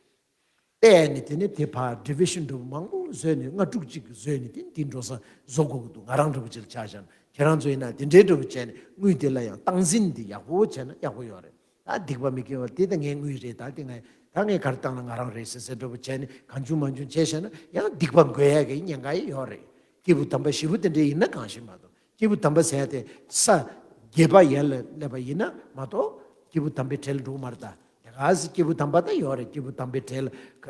བལྟས་ནས་དེ་ནས་དེ་ཕར་ཌི་བི་ཤན་འདྲ་པོ་མང་པོ་བཟོས་ནས་ལྔ་དྲུག་ཅིག་བཟོས་ནས་དེ་འདི་འགྲོ་ས་བཟོ་དགོས་ཀྱི་འདུག་ང་རང་འདྲ་པོ་ཅིག་ལ་ཆ་བཞག་ན་ཁྱེད་རང་ཚོ་ཡིན་ན་དེ་འདྲའི་འདྲ་པོ་བྱས་ནས་དངུལ་དེ་ལ་ཡང་སྟངས་འཛིན་འདི་ཡག་པོ་བྱས་ན་ཡག་པོ་ཡོད་རེད། ད་སྡིག་པ་མི་དགེ་བ་དེ་ད་ངའི་དངུལ་རེད། ད་དེ་ང་ད་ངས་ག་རེ་བཏང་ན་ང་རང་རེད་ཟེར་ཟེར་འདྲ་པོ་བྱས་ནས་གང་བྱུང་མང་བྱུང་བྱས་བཞག་ན་ཡང་སྡིག་པ་འགོས་ཡ་གི་ཉེན་ཁ་ཡོད་རེད། སྐྱེས་བུ་དམ་པ་ཞེ་པོ་དེ་འདྲ་ཡིན་ན་གང་ཞིག་མ་གཏོགས། སྐྱེས་བུ་དམ་པ་ཟེར་ཡ་དེ་ས་བརྒྱད་པ་ཡན་ལ་སླེབས་པ་ཡིན་ན་མ་གཏོགས་སྐྱེས་བུ་དམ་པའི་གྲལ་ལ་འགྲོ་གི་མ་རེད་ད། དེ་ག་སེ་སྐྱེས་བུ་དམ་པ་ད་ཡོད་རེད། སྐྱེས་བུ་དམ་པའི་གྲལ་ལ་ཁ་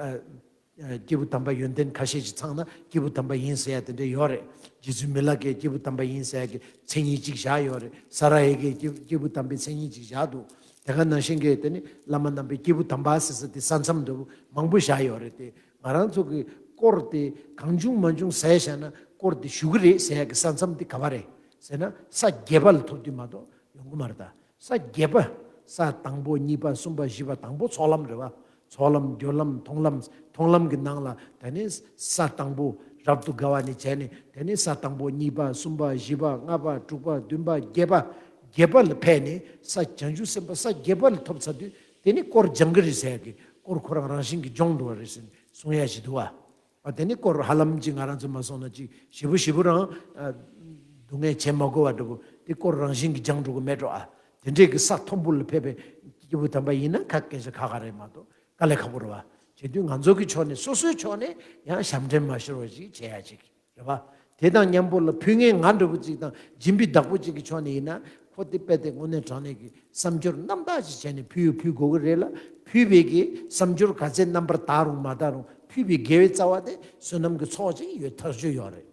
སྐྱེས་བུ་དམ་པ་ཡོན་ཏན་ཁ་ཤས་ཅིག་ཚང་ན་སྐྱེས་བུ་དམ་པ་ཡིན་ཟེར་ཡ་དེ་འདྲ་ཡོད་རེད། རྗེ་བཙུན་མི་ལ་ཀས་སྐྱེས་བུ་དམ་པ་ཡིན་ཟེར་ཡ་གི་མཚན་ཉིད་ཅིག་བཞག་ཡོད་རེད། ས་ར་ཧེ་གིས་སྐྱེས་སྐྱེས་བུ་དམ་པའི་མཚན་ཉིད་ཅིག་བཞག་འདུག་དེ་ག་ནང་བཞིན་གྱི་དེ་ནི་བླ་མ་རྣམ་པའི་སྐྱེས་བུ་དམ་པ་ཟེར་ས་དེ་ས་མཚམས་འདྲ་པོ་མང་པོ་བཞག་ཡོད་རེད་དེ། ང་རང་ཚོ་གི་དཀོར་དེ་གང་བྱུང་མང་བྱུང་ཟས་བཞག་ན་དཀོར་དེ་ཞུ་གི་རེད་ཟེར་ཡ་གི་ས་མཚམས་དེ་ག་པར་རེད་ཟེར་ན་ས་བརྒྱད་པ་ལ་ཐོབ་དུས་མ་གཏོགས་ཡོང་གི་མ་རེད་ད། ས་བརྒྱད་པ། ས་དང་པོ་གཉིས་པ་གསུམ་པ་བཞི་པ། དང་པོ་ཚོགས་ལམ་རེད་བ། ཚོགས་ལམ་སྦྱོར་ལམ་མཐོང་ལམ། མཐོང་ལམ་གྱི་ནང་ལ་དེ་ནས་ས་དང་པོ་རབ་ཏུ་དགའ་བ་ནས་བྱས་ནས་དེ་ནས་ས་དང་པོ་གཉིས་པ་གསུམ་པ་བཞི་པ་ལྔ་པ་དྲུག་པ་བདུན་པ་བརྒྱད་པ། བརྒྱད་པ་ལ་ཕེབས་ནས་ས་བྱང་ཆུབ་སེམས་དཔའ་ས་བརྒྱད་པ་ལ་ཐོབ་ཚར་དུས་ དེ་ནི་དཀོར་སྦྱང་གི་རེད་ཟེར་ཡ་གི་དཀོར་ཁོ་རང་རང་བཞིན་གྱིས་སྦྱོང་འགྲོ་བ་རེད་ཟེར་ནས་གསུང་ཡ་ཞིག་འདུག་བ། ཨ་དེ་ནི་དཀོར་ཧ་ལམ་ཅིག་ང་རང་ཚོ་མ་སོང་ན་ཅིག་ཞེ་པོ་ཞེ་པོ་རང་ཨ་སྡུག་བསྔལ་བྱེད་མ་དགོས་པ་འདྲ་པོ་དེ་དཀོར་རང་བཞིན་གྱིས་སྦྱང་འགྲོ་གི་མེད་འགྲོ་ཨ། དེ་འདྲས་ཀྱི་ས་མཐོན་པོ་ལ་ཕེབས་པའི་སྐྱེས་བུ་དམ་པ་ཡིན་ན་ཁ་སྐད་ཆ་ཁ་ཁ་རེད་མ་གཏོགས་དཀའ་ལས་ཁག་པོ་རེད་བ། བྱེད་དུས་ང་ཚོ་གི་ཕྱོགས་ནས་སོ་སོའི་ཕྱོགས་ནས་ཡང་ཞབས་འདྲེན་མ་ཤོར་བ་ཞིག་བྱེད་ཡ་ཅིག་རེད་བ། དེ་དང་མཉམ་པོ་ལ་ཕུལ་མཁན་ང་འདྲ་པོ་ཅིག་དང་སྦྱིན་པའི་བདག་པོ་ཅིག་གི་ཕྱོགས་ནས་ཡིན་ན་ཁོ་དེ་དཔེ་དེ་དངོས་གནས་དྲང་གནས་ཀྱི་བསམ་སྦྱོར་རྣམ་དག་ཅིག་བྱས་ནས་ཕུལ་ཡོད་ཕུལ་དགོས་ཀྱི་རེད་ལ། ཕུལ་བའི་གི་བསམ་སྦྱོར་ག་ཚད་རྣམ་པར་དག་རུང་མ་དག་རུང་ཕུལ་བའི་དགེ་བའི་རྩ་བ་དེ་བསོད་ནམས་ཀྱི་ཚོགས་ཅིག་ཡོད་ཐག་ཆོད་ཡོད་རེད།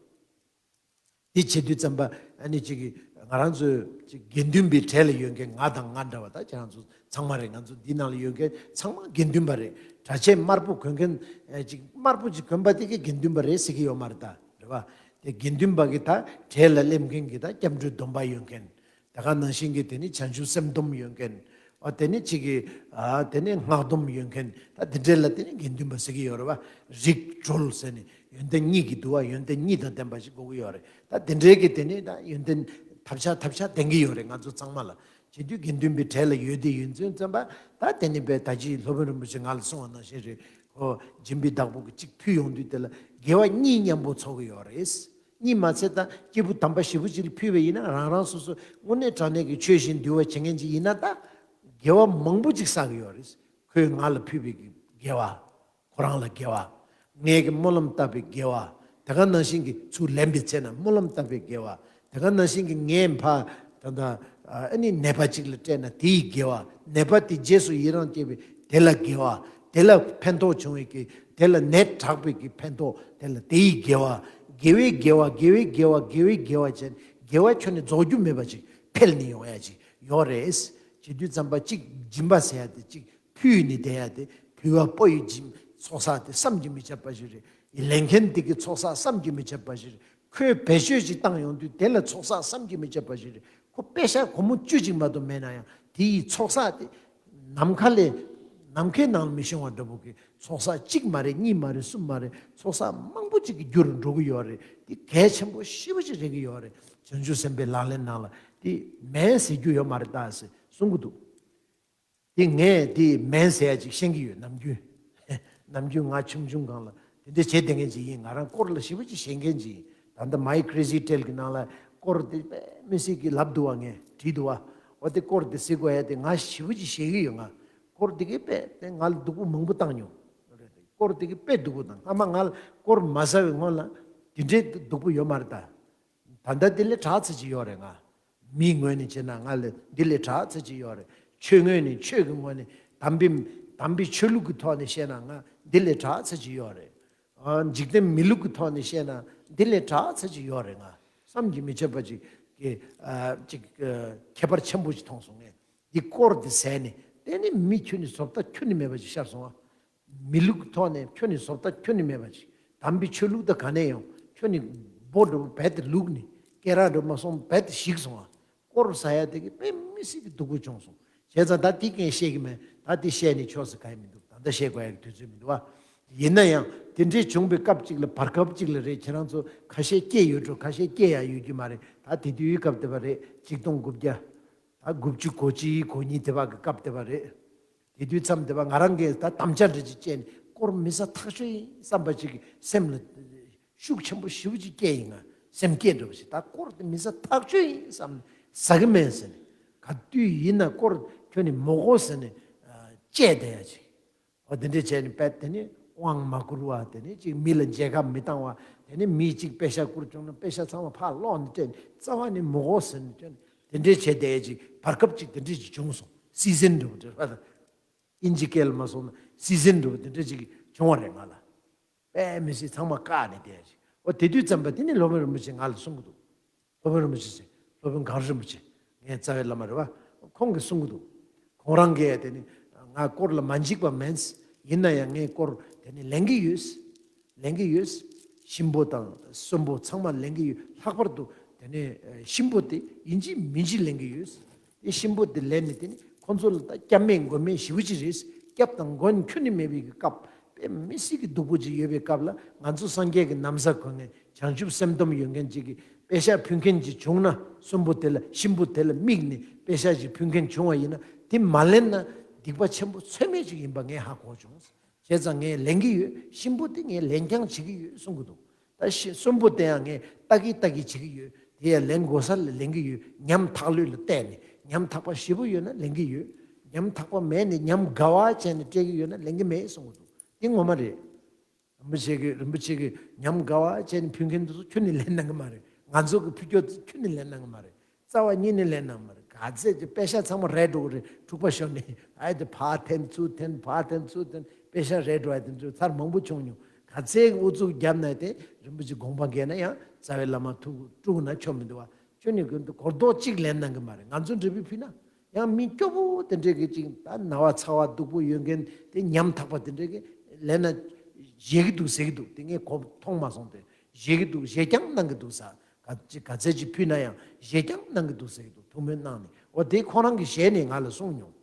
དེ་བྱེད་དུས་ཙམ་པ་ཨ་ནི་ཅིག་གི་ང་རང་ཚོའི་ཅིག་དགེ་འདུན་པའི་གྲས་ལ་ཡོད་མཁན་ང་དང་ང་འདྲ་བ་ད་ཁྱེད་རང་ཚོ་ཚང་མ་རེད། ང་ཚོ་འདི་ནང་ལ་ཡོད་མཁན་ཚང་མ་དགེ་འདུན་པ་རེད། གྲྭ་ཆས་དམར་པོ་གོན་མཁན་ཨ་ཅིག་དམར་པོ་ཅིག་གོན་པ་དེ་གི་དགེ་འདུན་པ་རེད་ཟེར་གི་ཡོད་མ་རེད་ད། རེད་བ། དེ་དགེ་འདུན་པ་གི་ད་གྲས་ལ་སླེབས་མཁན་གི་ད་སྐྱབས་འགྲོའི་སྡོམ་པ་ཡོད་མཁན། ད་ག་ནང་བཞིན་གྱི་དེ་ནི་བྱང་ཆུབ་སེམས་སྡོམ་ཡོད་མཁན། ཨོ་དེ་ནི་ཅིག་གི་ཨ་དེ་ནི་སྔགས་སྡོམ་ཡོད་མཁན། ད་དེ་འདྲས་ལ་དེ་ནི་དགེ་འདུན་པ་ཟེར་གི་ཡོད་རེད་བ། རིགས་གྲོལ་ཟེར་ནས་ཡོན་ཏན་གཉིས་ཀྱི་འདུ་བ་ཡོན་ཏན་གཉིས་དང་ལྡན་པ་ཞིག་དགོས་ཀྱི་ཡོད་རེད། ད་དེ་འདྲས་ཀྱི་དེ་ནི་ད་ཡོན་ཏན་ཐབས་ཆག་ཐབས་ཆག་ལྡན་གི་ཡོད་རེད་ང་ཚོ་ཚང་མ་ལ། བྱེད་དུས་དགེ་འདུན་པའི་གྲས་ལ་ཡོད་དེ་ཡོད་ཚུལ་ཙམ་པ། ད་དེ་ནི་པའི་ད་ཅི་སློབ་དཔོན་རིན་པོ་ཆེ་ང་ལ་གསུངས་པ་ནང་བཞིན་རེད། ཁོ་སྦྱིན་པའི་བདག་པོ་གི་གཅིག་ཕུལ་ཡོང་དུས་དེ་ལ་དགེ་བ་གཉིས་མཉམ་པོ་ཚོགས་ཀྱི་ཡོད་རེད། གཉིས་མ་ཚད་ད་སྐྱེས་བུ་དམ་པ་ཞེ་པོ་ཅིག་ལ་ཕུལ་བ་ཡིན་ན་རང་རང་སོ་སོ་དངོས་གནས་དྲང་གནས་ཀྱི་ཆོས་བཞིན་འདུལ་བ་བྱེད་མཁན་ཅིག་ཡིན་ན་ད་དགེ་བ་མང་པོ་ཅིག་བསགས་ཀྱི་ཡོད་རེད། ཁོས་ང་ལ་ཕུལ་བའི་གི་དགེ་བ། ཁོ་རང་ལ་དགེ་བ། ངས་ཀྱི་སྨོན་ལམ་བཏབ་པའི་དགེ་བ། དེ་ག་ནང་བཞིན་གྱི་ཚུར་ལེན་པའི་ཚེ་ན་སྨོན་ལམ་བཏབ་པའི་དགེ་བ། དེ་ག་ནང་བཞིན་གྱི་ངས་ཕ་ད་ལྟ་ཨ་ནི་ནད་པ་གཅིག་ལ་སྤྲད་ན་དེའི་དགེ་བ། ནད་པ་དེ་རྗེས་སུ་ཡི་རང་སྐྱེས་པའི་དེ་ལ་དགེ་བ། དེ་ལ་ཕན་ཐོགས་བྱུང་བའི་གི་དེ་ལ་ནད་དྲག་པའི་གི་ཕན་ཐོགས་དེ་ལ་དེའི་དགེ་བ། དགེ་བའི་དགེ་བ་དགེ་བའི་དགེ་བ་དགེ་བའི་དགེ་བ་བྱས་ནས་དགེ་བ་ཁྱོན་ནས་རྫོགས་རྒྱུ་མེད་པ་ཅིག་འཕེལ་ནས་ཡོང་ཡ་ཅིག་ཡོད་རེད། བྱེད་དུས་ཙམ་པ་གཅིག་སྦྱིན་པ་ཟེར་ཡ་དེ་གཅིག་ཕུལ་ནས་བསྡད་ཡ་དེ་ཕུལ་བ་པོ་ཡི་སྦྱིན་ཚོགས་བསགས་དེ་བསམ་གྱིས་མི་ཁྱབ་པ་ཞིག་རེད། ལེན་མཁན་དེ་གི་ཚོགས་བསགས་བསམ་གྱིས་མི་ཁྱབ་པ་ཞིག་རེད། ཁོས་བེད་སྤྱོད་ཅིག་བཏང་ཡོང་དུས་དེ་ལ་ཚོགས་བསགས་བསམ་གྱིས་མི་ཁྱབ་པ་ཞིག་རེད། ཁོ་པེ་ཤ་སྒོར་མོ་བཅུ་ཅིག་མ་གཏོགས་མེད་ན་ཡང་དེ་ཡི་ཚོགས་བསགས་དེ་ནམ་མཁའ་ལས་ནམ་མཁའི་ནང་ལ་མི་ཤོང་བ་འདྲ་པོ་གི་ཚོགས་བསགས་གཅིག་མ་རེད་གཉིས་མ་རེད་གསུམ་མ་རེད། ཚོགས་བསགས་མང་པོ་ཅིག་གི་རྒྱུ་རུ་འགྲོ་གི་ཡོད་རེད། དེ་གལ་ཆེན་པོ་ཞེ་པོ་ཅིག་རེད་གི་ཡོད་རེད། བྱང་ཆུབ་སེམས་དཔའི་ལག་ལེན་ནང་ལ་དེ་མེད་ཟེར་རྒྱུ་ཡོད་མ་རེད་ད་ཟེར་གསུང་གི་འདུག་དེ་ངས་དེ་མེད་ཟེར་ཡ་ཅིག་ཤེས་ཀྱི་ཡོད་ནམ་རྒྱུན། ནམ་རྒྱུན་ང་ཆུང་ཆུང་སྒང་ལ་དེ་འདྲ་བྱེད་བསྡད་མཁན་ཅིག་ཡིན། ང་རང་སྐོར་ལ་ཞེ་པོ་ཅིག་ཤེས་མཁན་ཅིག་ཡིན། ད་ལྟ་My Crazy Tale གི་ནང་ལ་སྐོར་དེ་དཔེ་མི་སྲིད་ཀྱི་ལབ་འདུག་བ། ངས་བྲིས་འདུག་བ། འོ་དེ་སྐོར་དེ་ཟེར་དགོས་ཡ་དེ་ང་ཞེ་པོ་ཅིག་ཤེས་ཀྱི་ཡོད། ང་སྐོར་དེ་གི་དཔེ་དེ་ང་ལ་སྡུག་པོ་མང་པོ་བཏང་མྱོང་། སྐོར་དེ་གི་དཔེ་སྡུག་པོ་བཏང་། སྔ་མ་ང་ལ་སྐོར་མ་ཟ་བའི་སྔོན་ལ་དེ་འདྲའི་སྡུག་པོ་ཡོད་མ་རེད་ད། ད་ལྟ་དེ་ལས་དྲག་ཚད་ཅིག་ཡོད་རེད་ང་། མིའི་ངོས་ནས་བྱས་ན་ང་ལ་འདི་ལས་དྲག་ཚད་ཅིག་ཡོད་རེད། ཆོས་ངོས་ནས་ཆོས་ཀྱི་ངོས་ནས་དམ་པའི་དམ་པའི་ཆོས་ལུགས་ཀྱི་ཐོག་ནས་བཤད་ན་ང་འདི་ལས་དྲག་ཚད་ཅིག་ཡོད་རེད། ཨ་འཇིག་རྟེན་མི་ལུགས་ཀྱི་ཐོག་ནས་བཤད་ན་འདི་ལས་དྲག་ཚད་ཅིག་ཡོད་རེད། ང་བསམ་གྱིས་མི་ཁྱབ་པ་ཅིག་གི་ཨ་ཅིག་ཨ་ཁྱད་པར་ཆེན་པོ་ཅིག་མཐོང་སོང་ངས། འདི་སྐོར་འདི་ཟས་ནས་དེ་ནི་མི་ཁྱོན་ནས་བཟོ་ལྟ་ཁྱོན་ནས་མེད་པ་ཅིག་ཤར་སོང་ཨ། མི་ལུགས་ཐོག་ནས་ཁྱོན་ནས་བཟོ་ལྟ་ཁྱོན་ནས་མེད་པ་ཅིག་དམ་པའི་ཆོས་ལུགས་དང་ག་ནས་ཡང་ཁྱོན་ནས་སྦོ་འགྲོ་བས་དེ་ལུགས་ནས་སྐེ་རགས་འགྲོ་མ་སོང་བས་དེ་ཞིག་སོང་ཨ། སྐོར་ཟ་ཡ་དེ་གི་དཔེ་མི་སྲིད་ཀྱི་སྡུག་པོ་བྱུང་སོང་། བྱས་ཙང་ད་དེ་ཀྱང་བཤད་ཀྱི་མེད། ད་དེ་བཤད་ནས་ཆོག་ཟེར་ག་ཡི་མི་འདུག་ད་ལྟ་བཤད་དགོས་ཡ་གི་དུས་ཚོད་མི་འདུག་ཨ། ཡིན་ན་ཡང་དེ་འདྲའི་བྱུང་བའི་སྐབས་གཅིག་ལ་བར་སྐབས་གཅིག་ལ་རེད། ཁྱེད་རང་ཚོ་ཁ་ཤས་སྐྱེས་ཡོད་འགྲོ། ཁ་ཤས་སྐྱེས་ཡ་ཡོད་ཀྱི་མ་རེད། ད་དེ་དུས་སྐབས་དེ་བ་རེད། ཆིག་སྟོང་དགུ་བརྒྱ། ད་དགུ་བཅུ་གོ་གཅིག་གོ་གཉིས་དེ་བ་གི་སྐབས་དེ་བ་རེད། དེ་དུས་མཚམས་དེ་བ་ང་རང་གིས་ད་དམ་བཅའ་འདྲ་ཅིག་བཅས་ནས་སྐོར་མི་ཟ་ཐག་ཆོད་ཡིན་བསམ་པ་ཅིག་གི་སེམས་ལ་ཤུགས་ཆེན་པོ་ཞེ་པོ་ཅིག་སྐྱེས་ཡིན། ང་སེམས་སྐྱེས་འདྲ་པོ་ཞིག་ད་སྐོར་དེ་མི་ཟ་ཐག་ཆོད་ཡིན་བསམ་ནས་ཟ་གི་མེད་ཟེར་ནས། ག་དུས་ཡིན་ན་སྐོར་ཁྱོན་ནས་མི་དགོས་ཟེར་ནས་བཅད་བསྡད་ཡ་ཅིག་འོ་དེ་འདྲས་བྱས་ནས་པད་དེ་ནི་དབང་མ་བསྐུར་བ། དེ་ནི་ཅིག་མི་ལ་མཇལ་ཁ་མི་བཏང་བ། དེ་ནི་མིས་ཅིག་པེ་ཤ་བསྐུར་བྱུང་ན་པེ་ཤ་ཚང་མ་ཕར་སློག་ནས་སྤྲད་ནས་རྩ་བ་ནས་མི་དགོས་ཟེར་ནས་བྱས་ནས་དེ་འདྲས་བྱས་བསྡད་ཡ་ཅིག་བར་སྐབས་ཅིག་དེ་འདྲས་ཅིག་བྱུང་སོང་། སི་ཛན་འདྲ་པོ་དེ་རེད་པ། དབྱིན་ཇི་སྐད་ལ་མ་སོང་ན་སི་ཛན་འདྲ་པོ་དེ་འདྲས་ཅིག་བྱུང་བ་རེད་ང་ལ། དཔེ་མི་སྲིད་ཚང་མ་བཀག་ནས་བསྡད་ཡ་ཅིག་འོ་དེ་དུས་ཙམ་པ་དེ་ནི་སློབ་དཔོན་རིན་པོ་ཆེ་ང་ལ་གསུང་གི་འདུག་སློབ་དཔོན་རིན་པོ་ཆེ་ཟེར། སློབ་དཔོན་གངས་རི་རིན་པོ་ཆེ། ངའི་རྩ་བའི་བླ་མ་རེད་བ། ཁོང་གིས་གསུང་གི་འདུག་ཁོང་རང་གིས་དེ་ནི་ང་སྐོར་ལ་མ་འཇིགས་པ་མིན། ཡིན་ན་ཡང་ངས་སྐོར་དེ་ནི་ལེན་གི་ཡོད། ལེན་གི་ཡོད། གཤིན་པོ་དང་གསོན་པོ་ཚང་མ་ལེན་གི་ཡོད། ལྷག་པར་དུ་དེ་ནི་གཤིན་པོ་དེ་ཡིན་གཅིག་མིན་གཅིག་ལེན་གི་ཡོད། དེ་གཤིན་པོ་དེ་ལེན་ནས་དེ་ནི་ཁོང་ཚོ་ལ་ད་སྐྱབས་མེད་མགོན་མེད་ཞེ་པོ་ཅིག་རེད། སྐྱབས་དང་མགོན་ཁྱོན་ནས་མེད་པའི་གི་སྐབས། དཔེ་མི་སྲིད་ཀྱི་སྡུག་པོ་ཅིག་ཡོད་པའི་སྐབས་ལ་ང་ཚོ་སངས་རྒྱས་ཀྱི་ན་བཟའ་གོན་མཁན་བྱང་ཆུབ་སེམས་སྡོམ་ཡོད་མཁན་ཅིག་གིས་པེ་ཤ་ཕུལ་མཁན་ཅིག་བྱུང་ན། གསོན་པོ་དེ་ལ་གཤིན་པོ་དེ་ལ་དམིགས་ནས་པེ་ཤ་ཅིག་ཕུལ་མཁན་བྱུང་བ་ཡིན་ན་དེ་མ་ལེན་ན་ སྡིག་པ་ཆེན་པོ་ཚོད་མེད་ཅིག་ཡིན་པ་ངས་ཧ་གོ་བྱུང་། བྱས་ཙང་ངས་ལེན་གྱི་ཡོད། གཤིན་པོ་དེ་ངས་ལེན་རྐྱང་བྱེད་ཀྱི་ཡོད་གསུང་གི་འདུག་ད་ཤི་གསོན་པོ་དེ་ཡང་ངས་ལྟ་གི་ལྟ་གི་བྱེད་ཀྱི་ཡོད། དེ་ཡང་ལེན་དགོས་ས་ལ་ལེན་གྱི་ཡོད། ཉམ་ཐག་ལུས་ལ་བལྟས་ནས་ཉམ་ཐག་པ་ཞེ་པོ་ཡོད་ན་ལེན་གྱི་ཡོད། ཉམ་ཐག་པ་མེད་ནས་ཉམ་དགའ་བ་བྱས་ནས་སྤྲད་ཀྱི་ཡོད་ན་ལེན་གྱི་མེད་གསུང་གི་འདུག་དེ་ངོ་མ་རེད། རིན་པོ་ཆེ་གི་རིན་པོ་ཆེ་གི་ཉམས་དགའ་བ་བྱས་ནས་ཕུལ་མཁན་དེ་ཚོ་ཁྱོན་ནས་ལེན་གནང་གི་མ་རེད། ང་ཚོ་གི་ཕུལ་རྒྱུ་དེ་ཁྱོན་ནས་ལེན་གནང་གི་མ་རེད། རྩ་བ་ཉིད་ནས་ལེན་གནང་གི་མ་རེད། ག་ཚད་ཀྱི་པེ་ཤ་ཚང་མ་རལ་འགྲོ་གི་རེད། འཁྲུག་པ་ཤོར་ནས་ཨ་ཡེ་དེ་ཕར་འཐེན་ཚུར་འཐེན་ཕར་འཐེན་ཚུར་འཐེན་པེ་ཤ་རལ་འགྲོ་བ་དེ་ཚོ་ཚར་མང་པོ་བྱུང་མྱོང་། ག་ཚད་ཀྱི་ཨུ་ཚུགས་བརྒྱབ་ན་དེ་རིན་པོ་ཆེ་དགོངས་པ་འགལ་ན་ཡང་རྩ་བའི་བླ་མ་ཐུགས་དཀྲུགས་ན་ཆོ་མི་འདུག་བ། ཁྱོན་ནས་གི་འདི་གོ་རྡོག་གཅིག་ལེན་གནང་གི་མ་རེད། ང་ཚོ་འབྲས་བུ་ཕུལ་ན། ཡང་མི་སྐྱོ་པོ་དེ་འདྲས་ཀྱི་ཅིག་ད་ན་བ་ཚ་བ་སྡུག་པོ་ཡོད་མཁན་དེ་ཉམ་ཐག་པ་དེ་འདྲས་ཀྱི་ལེན་ན་བཞེས་ཀྱི་འདུག་ཟེར་གྱི་འདུག་དེ་ངས་གོ་མཐོང་མ་སོང་སྟེ། བཞེས་ཀྱི་འདུག་བཞེས་རྐྱང་གནང་གི་འདུག་ས། ག་ཅི་ག་ཚད་ཅིག་ཕུལ་ན་ཡང་བཞེས་རྐྱང་གནང་གི་འདུག་ཟེར་གྱི་འདུག་ཐུགས་སྨོན་གནང་ནས། འོ་དེ་ཁོ་རང་གི་ཞལ་ནས་ང་ལ་གསུངས་མྱོང་།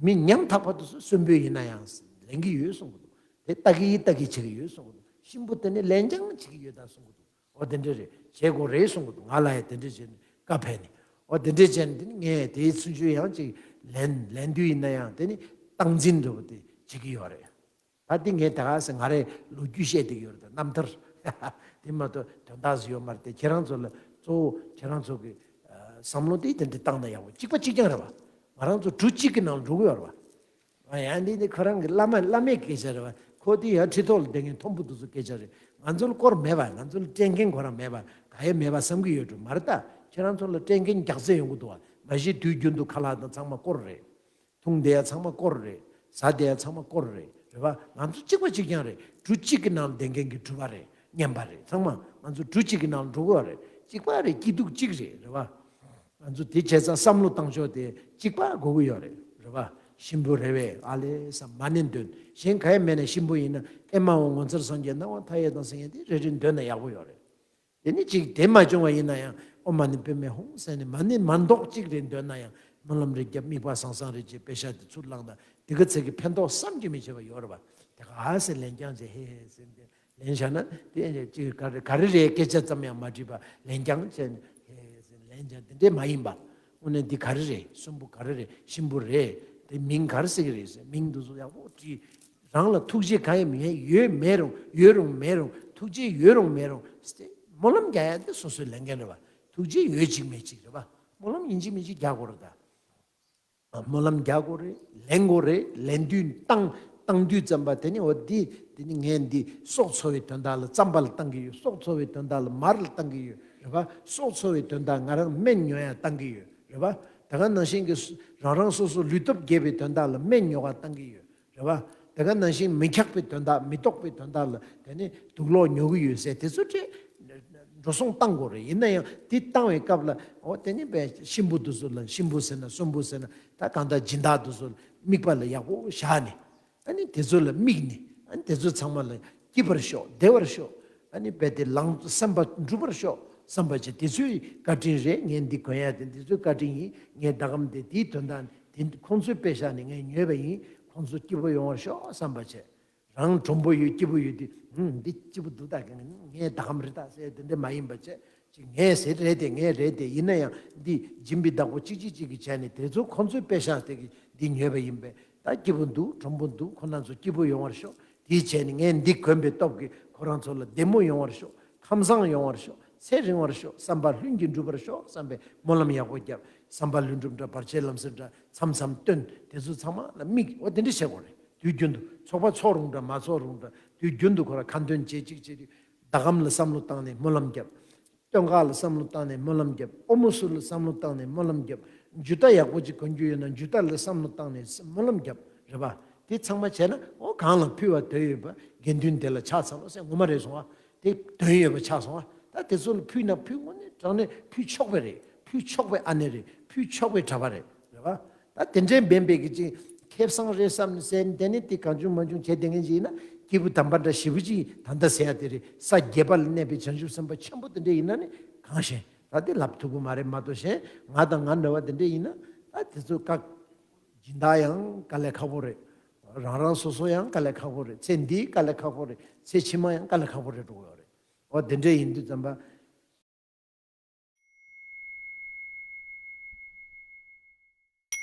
མི་ཉམ་ཐག་པ་དེ་ཚོ་གསོན་པོ་ཡིན་ན་ཡང་ལེན་གྱི་ཡོད་གསུང་གི་འདུག་དེ་ལྟ་གི་ལྟ་གི་བྱེད་ཀྱི་ཡོད་གསུང་གི་འདུག་གཤིན་པོ་དེ་ནི་ལེན་རྐྱང་བྱེད་ཀྱི་ཡོད་ད་གསུང་གི་འདུག་འོ་དེ་འདྲ་རེད། བྱེད་དགོས་རེད་གསུང་གི་འདུག་ང་ལ་ཡང་དེ་འདྲ་བྱས་ནས་བཀའ་ཕེབས་ནས། འོ་དེ་འདྲ་བྱས་ནས་དེ་ནི་ངས་དེའི་ཚུན་ཆོད་ཡང་ཅིག་ལན་ལན་དུས་ཡིན་ན་ཡང་དེ་ནི་སྟངས་འཛིན་འདྲ་པོ་དེ་བྱེད་ཀྱི་ཡོད་རེད། ད་དེ་ངས་ད་ག་ཟེ་ང་རའི་ལོ་རྒྱུས་བཤད་བསྡད་ཀྱི་ཡོད་རེད། ད་རྣམ་ཐར་དེ་མ་གཏོགས་དོན་དག་ཟིག་ཡོད་མ་རེད་དེ། ཁྱེད་རང་ཚོ་ལ་གཙོ་བོ་ཁྱེད་རང་ཚོ་གི་བསམ་བློ་དེ་དེ་འདྲ་བཏང་ན་ཡག་པོ། གཅིག་པ་གཅིག་རྐྱང་རེད་བ། ང་རང་ཚོ་གྲུ་གཅིག་གི་ནང་འགྲོ་གི་ཡོད་རེད་བ། ཡང་འདི་ནི་ཁོ་རང་གི་བླ་མ་བླ་མའི་སྐད་ཆ་རེད་བ། ཁོ་དེ་ཡང་ཁྲི་ཐོག་ལ་བསྡད་མཁན་མཐོན་པོ་དེ་ཚོ་སྐད་ཆ་རེད། ང་ཚོ་ལ་སྐོར་མེད་པ། ང་ཚོ་ལ་སྤྲད་མཁན་ཁོ་རང་མེད་པ། ག་ཡེ་མེད་པ་བསམ་གྱི་ཡོད་འགྲོ་མ་རེད་ད། ཁྱེད་རང་ཚོ་ལ་སྤྲད་མཁན་རྒྱགས་ཚད་ཡོང་གི་འདུག་བ། མ་གཞི་དུས་རྒྱུན་དུ་ཁ་ལག་དང་ཚང་མ་སྐོར་རེད། འཐུང་བསྡད་ཡ་ཚང་མ་སྐོར་རེད། ཟ་བསྡད་ཡ་ཚང་མ་སྐོར་རེད། རེད་བ། ང་ཚོ་གཅིག་པ་གཅིག་རྐྱང་རེད། གྲུ་གཅིག་གི་ནང་ལ་བསྡད་མཁན་གྱི་གྲུ་པ་རེད། བརྙན་པ་རེད། ཚང་མ་ང་ཚོ་གྲུ་གཅིག་གི་ནང་ལ་འགྲོ་གི་ཡོད་རེད། གཅིག་པ་རེད། སྐྱིད་སྡུག་གཅིག་རེད། རེད་བ། ང་ཚོ་དེ་བྱས་ཙང་བསམ་བློ་བཏང་ཕྱོགས་དེ་གཅིག་པ་དགོས་ཀྱི་ཡོད་རེད། རེད་བ། གཤིན་པོ་རེད་པས་ཨ་ལས་བསམ་མ་ཎི་འདོན། གཞན་ག་ཡེ་མེད་ན་གཤིན་པོ་ཡིན་ན་ཨེ་མ་ཧོ་ངོ་མཚར་སངས་རྒྱས་སྣང་བ་མཐའ་ཡས་དང་ཟེར་མཁན་དེ་རེ་རེ་འདོན་ན་ཡག་པོ་ཡོད་རེད། དེ་ནི་གཅིག་དེ་མ་བྱུང་བ་ཡིན་ན་ཡང་ཨོཾ་མ་ཎི་པདྨེ་ཧཱུྃ་ཟེར་ནས་མ་ཎི་མ་འདོགས་གཅིག་རེ་འདོན་ན་ཡང་སྨོན་ལམ་རེ་བརྒྱབ། དམིགས་པ་བཟང་བཟང་རེ་བྱས། པེ་ཤ་དེ་ཚུར་བླངས་དང་དེ་ག་ཚད་ཀྱི་ཕན་ཐོགས་བསམ་གྱིས་མི་ཁྱབ་པ་ཡོད་རེད་བ། དེ་ག་ཨ་ཟེར་ལན་རྐྱང་བྱས་ཧེ་ཧེ་ཟེར་ཏེ། ལན་བཞག་ན་དེ་ཅིག་ག་རེ་ག་རེ་རེད་སྐད་ཆ་ཙམ་ཡང་མ་དྲིས་པ་ལན་རྐྱང་བྱས་ནས་ལན་རྐྱང་དེ་འདྲས་མ་ཡིན་པ། དངོས་གནས་འདི་ག་རེ་རེད། གསོན་པོ་ག་རེ་རེད། གཤིན་པོ་རེད། དེ་མིང་ག་རེ་ཟེར་གི་རེད་ཟེར། མིང་འདི་ཚོ་ཡག་པོ་བྲིས། རང་ལ་ཐུགས་རྗེ་གང་ཡང་མེད། ཡོད་མེད་རུང་ཡོད་རུང་མེད་རུང་། ཐུགས་རྗེ་ཡོད་རུང་མེད་རུང་སྟེ་སྨོན་ལམ་རྒྱག་ཡ་དེ་སོ་སོའི་ལས་འགན་རེད་བ། ཐུགས་རྗེ་ཡོད་ཅིག་མེད་ཅིག་རེད་བ། སྨོན་ལམ་ཡིན་གཅིག་མིན་གཅིག་རྒྱག་དགོས་རེད་ད། སྨོན་ལམ་རྒྱག་དགོས་རེད། ལེན་དགོས་རེད། ལེན་དུས་བཏང་བཏང་དུས་ཙམ་པ་དེ་ནི་འོ་འདི་དེ་ནི་ངས་འདི་སྲོག་འཚོ་བའི་དོན་དག་ལ་རྩམ་པ་ལ་བཏང་གི་ཡོད། སྲོག་འཚོ་བའི་དོན་དག་ལ་མར་ལ་བཏང་གི་ཡོད། རེད་བ། སྲོག་འཚོ་བའི་དོན་དག་ང་རང་སྨན་ཉོ་ཡ་བཏང་གི་ཡོད། རེད་བ། ད་ག་ནང་བཞིན་གྱི་རང་རང་སོ་སོ་ལུས་སྟོབས་རྒྱས་པའི་དོན་དག་ལ་སྨན་ཉོ་ག་བཏང་གི་ཡོད། རེད་བ། ད་ག་ནང་བཞིན་མི་འཁྱག་པའི་དོན་དག་མི་ལྟོགས་པའི་དོན་དག་ལ་དེ་ནི་དུག་ལོག་ཉོ་གི་ཡོད་ཟེར་དེ་ཚོ་སྤྲད། འགྲོ་སོང་བཏང་དགོས་རེད། ཡིན་ན་ཡང་དེ་བཏང་བའི་སྐབས་ལ་འོ་དེ་ནི་བས་གཤིན་པོ་དེ་ཚོ་ལ་གཤིན་པོ་ཟེར་ན་གསོན་པོ་ཟེར་ན་ད་གང་ལྟར་སྦྱིན་བདག་དེ་ཚོ་ལ་དམིགས་པ་ལ་ཡག་པོ་བཞག་ནས། ཨ་ནི་དེ་ཚོ་ལ་དམིགས་ནས། ཨ་ནི་དེ་ཚོ་ཚང་མ་ལ་སྐྱིད་པར་ཤོག་བདེ་བར་ཤོག་ཨ་ནི་རྦད་དེ་ལངས་སེམས་པ་འགྲུབ་པར་ཤོག་བསམ་པ་བྱས། དེ་ཚོའི་བཀའ་དྲིན་རེད། ངས་འདི་གོན་ཡ་དེ་འདི་ཚོའི་བཀའ་དྲིན་ཡིན། ངས་ཟླ་གམ་དེ་དེའི་དོན་དག་དེ་ཁོང་ཚོའི་པེ་ཤ་ནས་ངས་ཉོས་པ་ཡིན། ཁོང་ཚོ་སྐྱིད་པོ་ཡོང་བར་ཤོག་བསམ་པ་བྱས། རང་གྲུང་པོ་ཡོད་སྐྱིད་པོ་ཡོད་དེ། ཧུམ། འདི་སྐྱིད་པོ་འདུག་ད་ངས་ཟླ་གམ་རེད་ད་ཟེར་དེ་འདྲ་མ་ཡིན་པ་བྱས། ཅིག་ངས་ཟེར་རེད་དེ། ངས་རེད་དེ། ཡིན་ན་ཡང་འདི་སྦྱིན་པའི་བདག་པོ་གཅིག་གཅིག་གཅིག་གིས་བྱས་ནས་དེ་ཚོ་ཁོང་ཚོའི་པེ་ཤ་དེ་གིས་འདི་ཉོས་པ་ཡིན་པས། ད་སྐྱིད་པོ་འདུག་གྲུང་པོ་འདུག་ཁོ་རང་ཚོ་སྐྱིད་པོ་ཡོང་བར་ཤོག་དེའི་བྱས་ནས་ངས་འདི་གོན་པའི་སྟོབས་ཀྱིས་ཁོ་རང་ཚོ་ལ་བདེ་མོ་ཡོང་བར་ཤོག་ཁམས་བཟང་ཡོང་བར་ཤོག་ཚེ་རིང་བར་ཤོག་བསམ་པ་ལྷུན་གྱིས་འགྲུབ་པར་ཤོག་བསམ་པའི་སྨོན་ལམ་ཡག་པོ་བརྒྱབ། བསམ་པ་ལྷུན་གྲུབ་འདྲ་བར་ཆད་ལམ་སེལ་འདྲ་མཚམས་མཚམས་བཏོན། དེ་ཚོ་ཚང་མ་ལ་དམིགས། འོ་དེ་འདྲ་བྱེད་དགོས་རེད། དུས་རྒྱུན་དུ་ཚོགས་པ་ཚོགས་རུང་འདྲ་མ་ཚོགས་རུང་འདྲ་དུས་རྒྱུན་དུ་ཁོ་ར་ཁ་འདོན་བྱེད་ཅིག་བྱེད་དུས་ཟླ་གམ་ལ་བསམ་བློ་བཏང་ནས་སྨོན་ལམ་བརྒྱབ། སྟོད་འགག་ལ་བསམ་བློ་བཏང་ནས་སྨོན་ལམ་བརྒྱབ། ཨོ་མོ་སུ་ལ་བསམ་བློ་བཏང་ནས་སྨོན་ལམ་བརྒྱབ། འཇུ་རྟ་ཡག་པོ་ཅིག་གོན་རྒྱུ་ཡོད་ན་འཇུ་རྟ་ལ་བསམ་བློ་བཏང་ནས་སྨོན་ལམ་བརྒྱབ། རེད་པ། དེ་ཚང་མ་བྱས་ན་ཨོ་གང་ལ་ཕུལ་བ་དོན་ཡོད་པ་དགེ་འདུན་དེ་ལ་ཕྱག་འཚལ་ལོ་ཟེར་ངོ་མ་རེད་སོང་བ། དེ་དོན་ཡོད་པ་ཆགས་སོང་བ། ད་དེ་ཚོ་ལ་ཕུལ་ན་ཕུལ་དངོས་གནས་དྲང་གནས་ཕུལ་ཆོག་པ་རེད། ཕུལ་ཆོག་པའི་ཨ་ནེ་རེད། ཕུལ་ཆོག་པའི་གྲྭ་པ་རེད། རེད་པ། ད་དེ་འདྲའི་འབེན་པའི་གི་ཅིག་ཁེ་བཟང་རེད་བསམ་ནས་ཟེར་ནས་དེ་ནི་དེ་གང་བྱུང་མང་བྱུང་བྱས་བསྡད་མཁན་ཅིག་ཡིན་ན་སྐྱེས་བུ་དམ་པ་འདྲ་ཞེ་པོ་ཅིག་ད་ལྟ་ཟེར་ཡ་དེ་རེད། ས་བརྒྱད་པ་ལ་གནས་པའི་བྱང་ཆུབ་སེམས་དཔའ་ཆེན་པོ་དེ་འདྲ་ཡིན་ན་ནི་གང་ཞེན། ད་དེ་ལབ་ཐུབ་ཀྱི་མ་རེད་མ་གཏོགས་གཞན་ང་དང་ང་འདྲ་བ་དེ་འདྲ་ཡིན་ན་ད་དེ་ཚོ་བཀག་སྦྱིན་བདག་ཡང་དཀའ་ལས་ཁག་པོ་རེད། རང་རང་སོ་སོ་ཡང་དཀའ་ལས་ཁག་པོ་རེད། ཚེ་འདིའི་དཀའ་ལས་ཁག་པོ་རེད། ཚེ་ཕྱི་མ་ཡང་དཀའ་ལས་ཁག་པོ་རེད་འགྲོ་གི་ཡོད་རེད། འོ་དེ་འདྲ་ཡིན་དུས་ཙམ་པ་